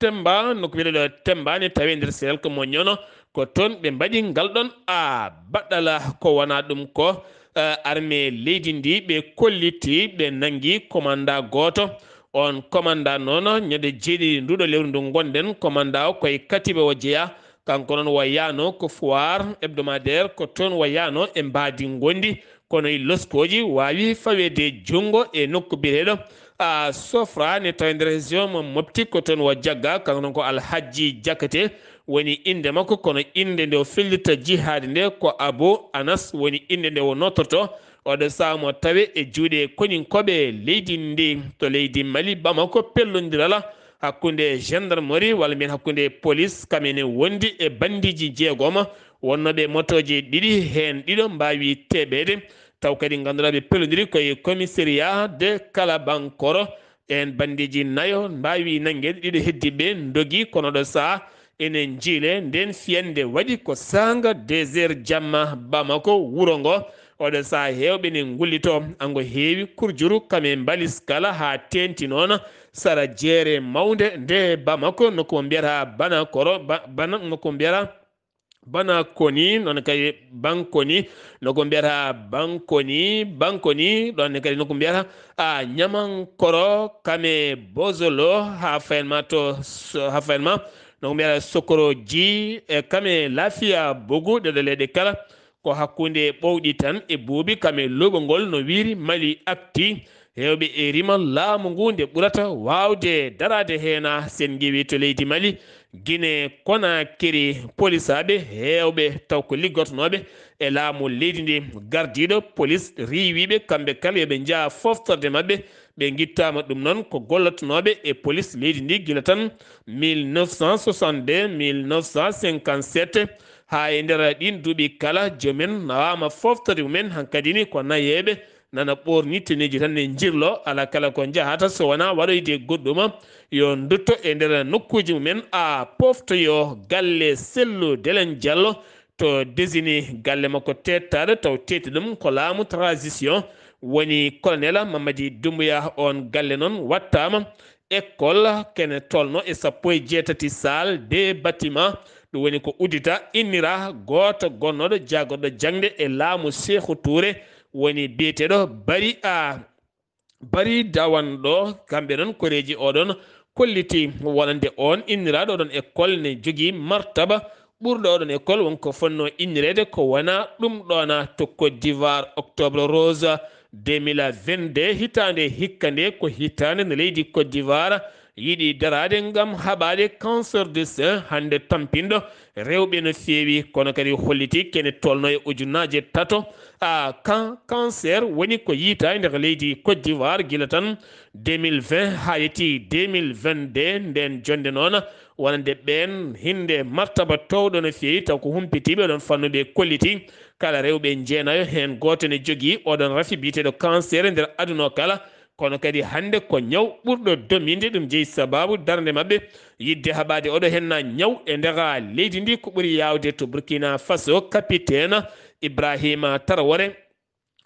Temba, nokku biyeteeɗo Temba ne tawee nder cercle mo Ñono, ko toon ɓe mbaɗi ngal ɗoon a baɗɗala. Ko wonaa ɗum ko, eh, armée leydi ndi ɓe kolliti, ɓe nanngi commandant gooto. Oon commandant noon, ñande jeeɗiɗi nduɗo lewru ndu ngonɗen, commandant o koye Katiba o jeyaa. Kanko noon o yahnoo ko foire hebdomadaire, ko toon o yahnoo e mbaadi ngonndi, kono e loskooji waawi faweede junngo e nokku biyeteeɗo, a, Sofra ne tawi nder région mo Mopti, ko toon o jaggaa. Kanko noon ko Alhajji Jakate woni innde makko, kono innde nde o fellirta jihaade nde ko Abu Anas woni innde nde o nootortoo. Oɗo sahaa mo tawe e juuɗe koninkooɓe leydi ndi to leydi Mali, Bamako, pellondiral hakkunde gendarmerie walla mbiyen hakkunde police, kam ene wondi e bandiiji jeegom wonnooɓe motooje ɗiɗi, heen ɗiɗo mbaawi teɓeede, taw kadi ngannduɗaa ɓe pellondiri koye commissariat de Kalabankoro. Heen bandiiji nayo mbaawi nanngeede, ɗiɗo heddiiɓe ndogi, kono ɗo sahaa ene njiilee. Ndeen fiyannde waɗi ko saanga deux heures jamma Bamako, wuro ngo. Oɗo sahaa heewɓe ne ngullitoo, ango heewi kurjuru kam e mbalis kala haa teeŋti noon sara jeere mawnde nde Bamako, nokku mo mbiyata Banakoro, Ba-, Bana-, nokku mo mbiyata Banakoni, noon kadi Bankoni, nokku mo mbiyata Bankoni, Bankoni, ɗoon ne kadi nokku mo mbiyata, a, Ñamankoro, kam e Bozolo, haa fayin ma to, so-, haa fayin ma, nokku mo mbiyata Sokoroji, e kam e Lafiya Bogu, ɗeɗo leyɗe kala, ko hakkunde ɓowɗi tan e buubi kam e luuɓo ngol no wiyri Mali Actu. Heewɓe e rima laamu ngu nde ɓurata waawde daraade heen, a, sen ngewi to leydi Mali, Gine Konakiri, polisaaɓe heewɓe taw ko liggotonooɓe e laamu leydi ndi, gardiiɗo polis riiwiiɓe kamɓe kala yo ɓe njaha foftorde maɓɓe, ɓe ngittaama. Ɗum noon ko gollotonooɓe e polis leydi ndi gila tan mille neuf cent soixante-deux, mille neuf cent cinquante-sept, haa e nder ɗiin duuɓi kala, joom en nawaama foftorde mum en, hankadi ni ko nayeeɓe nana ɓoorni teneeji tan ne njirlo, alaa kala ko njahata so wonaa waɗoyde goɗɗum, yo ndutto e nder nokkuuji mum en, a, poftoyo galle Sellu Delen Jallo, to Désigny, galle makko teettaaɗo taw teeti ɗum ko laamu transition, woni colonel Mamadi Doumbouya. On galle noon wattaama école kene tolno e sappo e jeetati salle, deux bâtiments. Ɗum woni ko uddita innira gooto gonnooɗo jaagorɗo jaŋde e laamu Seeku Tuure, woni biyeteeɗo Bari a Bari Dawan ɗo. Kamɓe noon koreeji oɗon kolliti wonande on inniraaɗo oɗon école ne jogii martaba ɓurɗo oɗon école. Won ko fonnoo innireede ko wona ɗum ɗoona to Côte d'Ivoire. Octobre Rose deux mille vingt-deux, hitaande hikka nde, ko hitaande nde leydi Côte d'Ivoire yiɗi daraade ngam haɓaade cancer du sein, hannde tampinɗo rewɓe no feewi, kono kadi holliti kene tolno e ujunnaaje tato. A kan cancer woni ko yiita e nder leydi Côte d'Ivoire gila tan deux mille vingt haa yetti deux mille vingt-deux. Nden jonde noon, wonande ɓeen hinde martaba towɗo no feewi, taw ko humpitiiɓe oɗon fannu ɓe kolliti kala rewɓe jeenayo, heen gooto ne jogii oɗon rafi biyeteeɗo cancer e nder aduna o kala. Kono kadi hannde ko ñaw ɓurɗo dominde, ɗum jeyi sababu darnde maɓɓe yiɗde haɓaade oɗo henna ñaw e nder leydi ndi. Ko ɓuri yaawde to Burkina Faso, capitaine Ibrahima Traoré,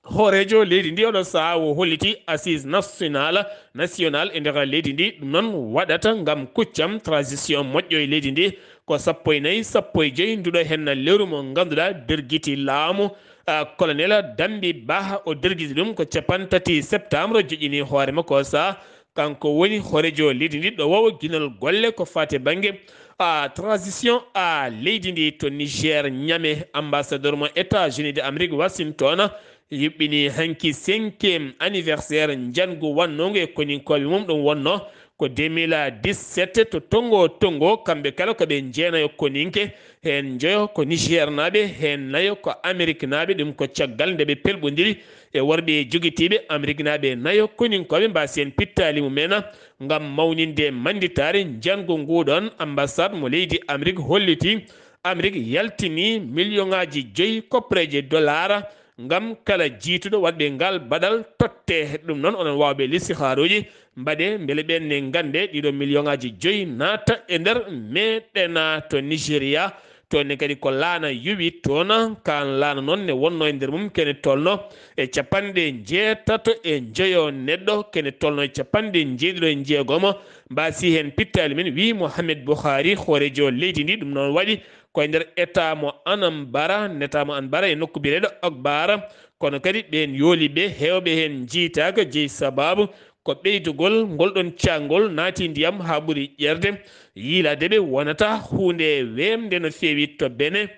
hooreejo leydi ndi, oɗo sahaa o holliti assise national, national e nder leydi ndi. Ɗum noon waɗata ngam kuccam transition moƴƴo e leydi ndi. Ko sappo e nayi, sappo e joyi nduɗo henna lewru mo ngannduɗaa dergiti laamu, a, colonel Dambi Bah, o dergiti ɗum ko cappanɗe tati septembre, joƴƴini hoore makko o sahaa. Kanko woni hooreejo leydi ndi ɗo wawa ginol golle ko faati bannge, a, transition, a, leydi ndi to Niger, Niamey. Ambassadeur mo États-Unis de Amérique Washington yuɓɓini hanki cinquième anniversaire njangu wannongu e koninkooɓe mum. Ɗum wonno ko deux mille dix-sept to Tongo Tongo. Kamɓe kala ko ɓe jeenayo koninke, heen njoyo ko Niger naaɓe, heen nayo ko Amérique naaɓe. Ɗum ko caggal nde ɓe pelɓondiri e worɓe jogitiiɓe Amérique naaɓe nayo koninkooɓe, mbaasi heen pittaali mumen ngam mawninde mannditaare njangu nguɗoon. Ambassade mo leydi Amérique holliti Amérique yaltini million ŋaaji joyi koppareeje dollar ngam kala jiituɗo waɗɓe ngal baɗal totte. Ɗum noon, onon waawɓe listihaaruuji, mbaɗe mbele ɓeen ne ngannde ɗiɗo million ŋaaji joyi naata e nder meɗen to Nigeria. Toon ne kadi ko laana yowi toon. Kaan laana noon ne wonno e nder mum kene tolno e cappanɗe njeetato e njoyo neɗɗo, kene tolno e cappanɗe njeeɗiɗo e njeegomo. Mbaasi heen pittaali men, wii Mohamed Buhari, hooreejo leydi ndi. Ɗum noon waɗi ko e nder état mo Anambra, neta mo Anambra e nokku biyeteeɗo Ogbara. Kono kadi ɓeen yooli ɓe, heewɓe heen njiytaaka, jeyi sababu ko ɓeydugol ngol ɗon caangol naati ndiyam haa ɓuri ƴeerde. Yiilaade ɓe wonata huunde weemde no feewi to Benin.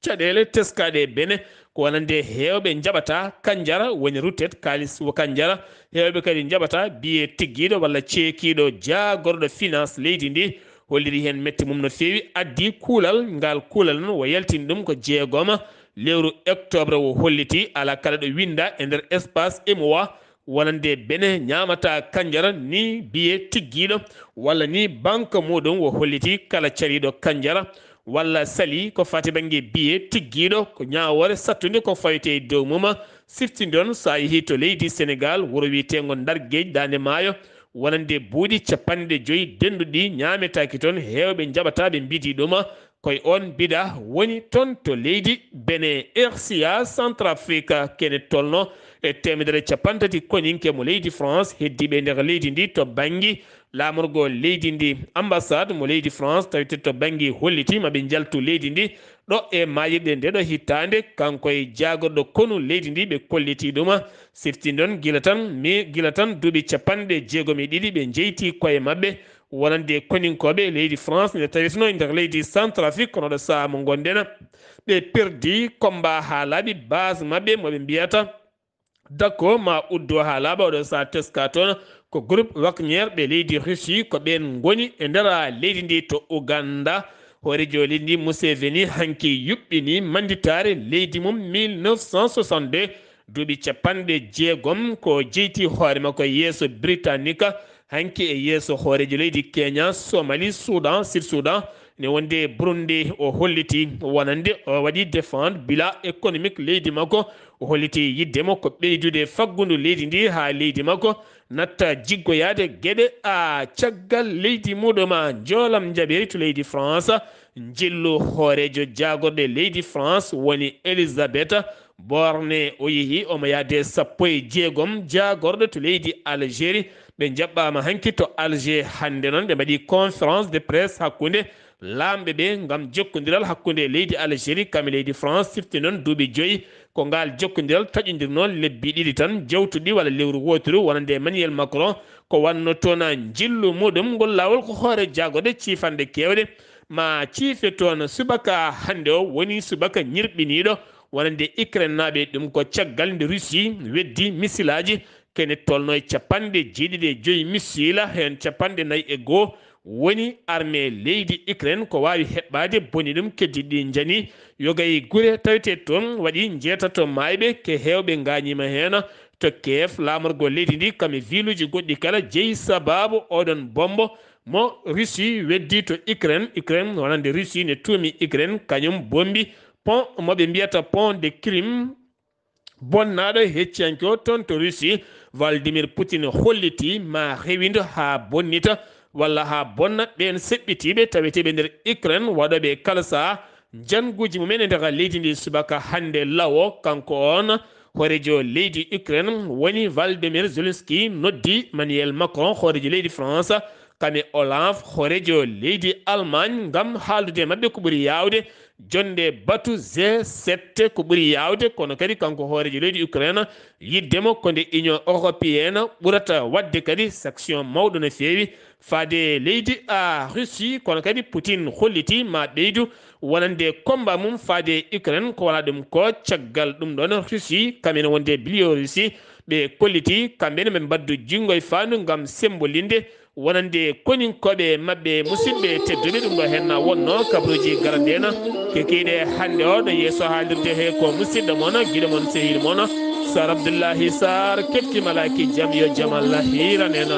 Caɗeele teskaaɗe e Benin ko wonande heewɓe njaɓata kanjara, woni rutet, kaalis wo kanjara. Heewɓe kadi njaɓata biye tiggiiɗo walla ceekiiɗo jaagorɗo finance leydi ndi. Holliri heen mette mum no feewi, addi kuulal. Ngal kuulal noon, o yaltini ɗum ko jeegoma lewru octobre, o holliti alaa kala ɗo winnda e nder espace M O A wonande Benin ñaamata kanjara ni biye tiggiiɗo walla ni banque muɗum. O holliti kala cariiɗo kanjara walla sali ko faati bannge biye tiggiiɗo, ko ñaawoore sattunde ko fawetee e dow mum. Siftinde on, so a yehii to leydi Senegaal, wuro wiyeteengo Ndar Geej, Daande Maayo, wonande buuɗi cappanɗe joyi dennduɗi ñaametaaki toon, heewɓe njaɓataa, ɓe mbidi ɗum. Koye oon bida woni toon to leydi Benin. R C A Centrafrique, kene tolno e teemedere cappanɗe tati koninke mo leydi France heddiiɓe e nder leydi ndi to bannge laamorgo leydi ndi. Ambassade mo leydi France tawete to bannge holliti ma ɓe njaltu leydi ndi ɗo e maayirɗe nde ɗo hitaande. Kanko e jaagorɗo konu leydi ndi ɓe kolliti ɗum. Siftindon gila tan mi, gila tan duuɓi cappanɗe jeegom e ɗiɗi ɓe njeyti koye maɓɓe wonande koninkooɓe e leydi France, nde taweteno e nder leydi Centrafrique, kono ɗo sahaa mo ngonɗen, ɓe perdi combat haa laaɓi. Base maɓɓe mo ɓe mbiyata Dako ma uddo haa laaɓa, oɗo sahaa teska toon ko groupe Wagner ɓe leydi Russie, ko ɓeen ngoni e nder leydi ndi to Ouganda. Hooreejo leydi ndi Museveni hanki yuɓɓini mannditaare leydi mum mille neuf cent soixante-deux, duuɓi cappanɗe jeegom ko jeyti hoore makko yeeso Britannique, hanki e yeeso hooreejo leydi Kenya, Somali, Sudan, Sud Sudan, Ne wonde Burundi o holliti wonande o waɗi défendre bilan économique leydi makko. O holliti yiɗde mo ko ɓeydude faggundu leydi ndi haa leydi makko natta jiggoyaade geɗe a caggal leydi muɗum a njoolam njaɓeeri to leydi France. Njillu hooreejo jaagorɗe leydi France woni Elisabeth Borne. O yehi omo yahde sappo e jeegom jaagorɗo to leydi Algérie. Ɓe njaɓɓaama hanki to Alger hannde noon. Ɓe mbaɗi conférence de presse hakkunde laamɓe ɓe ngam jokkondiral hakkunde leydi Algérie kam e leydi France. Sifti noon duuɓi joyi ko ngaal jokkondiral taƴondirnoo lebbi ɗiɗi tan jawtuɗi walla lewru wooturu, wonande Emmanuel Macron ko wanno toon njillu muɗum. Ngol laawol ko hoore jaagorɗe ciifanɗe keewɗe ma ciife toon. Subaka hannde o woni subaka ñirɓiniiɗo, wonande Ukraine naaɓe. Ɗum ko caggal nde Russie weddi misilaaji kene tolno e capanɗe jeeɗiɗi e joyi misila, heen capanɗe nayi e goo woni armée leydi Ukraine ko waawi heɓɓaade boni ɗum. Keddiiɗi ɗi njani yoga e gure tawetee toon, waɗi njeetato maayɓe, ke heewɓe ngaañiima heen. To Kiev, laamorgo leydi ndi kam e viluuji goɗɗi kala jeyi sabaabu oɗon bombo mo Russie weddi to Ukraine. Ukraine, wonande Russie ne tuumi Ukraine kañum bombi pont mo ɓe mbiyata pont de Crimée, bonnaaɗo hecciyanke o toon to Russie. Vladimir Poutine holliti ma rewindo haa bonnita walla haa bonna ɓeen seɓɓitiiɓe taweteeɓe nder Ukraine, waɗooɓe kala sahaa njannguuji mumen e nder leydi ndi. Subaka hannde law o, kanko on hooreejo leydi Ukraine woni Vladimir Zelensky noddi Emmanuel Macron, hooreejo leydi France, kam e Hollande, hooreejo leydi Allemagne, ngam haaldude e maɓɓe ko ɓuri yaawde. Jonnde batu G sept ko ɓuri yaawde, kono kadi kanko hooreejo leydi Ukraine, yiɗde mo ko nde Union Européenne ɓurata waɗde kadi sanction mawɗo no feewi faade leydi a Russie. Kono kadi Poutine holliti ma ɓeydu wonande combat mum faade Ukraine. Ko wona ɗum ko caggal ɗum ɗon Russie, kam ene wonde Biélorussie, ɓe kolliti kamɓe ne ɓe mbaddu junngo e faandu ngam sembolinde wonande koninkooɓe maɓɓe. Musidɓe tedduɓe, ɗum ɗo henna wonno kabaruuji garande en kekiiɗe hannde o. Ɗo yeeso haalirde he ko musidɗo mon, giɗo mon, sehiil mon, Sar Abdullahi Sar, kefti malaaki jam, yo jam Allah hiiran en.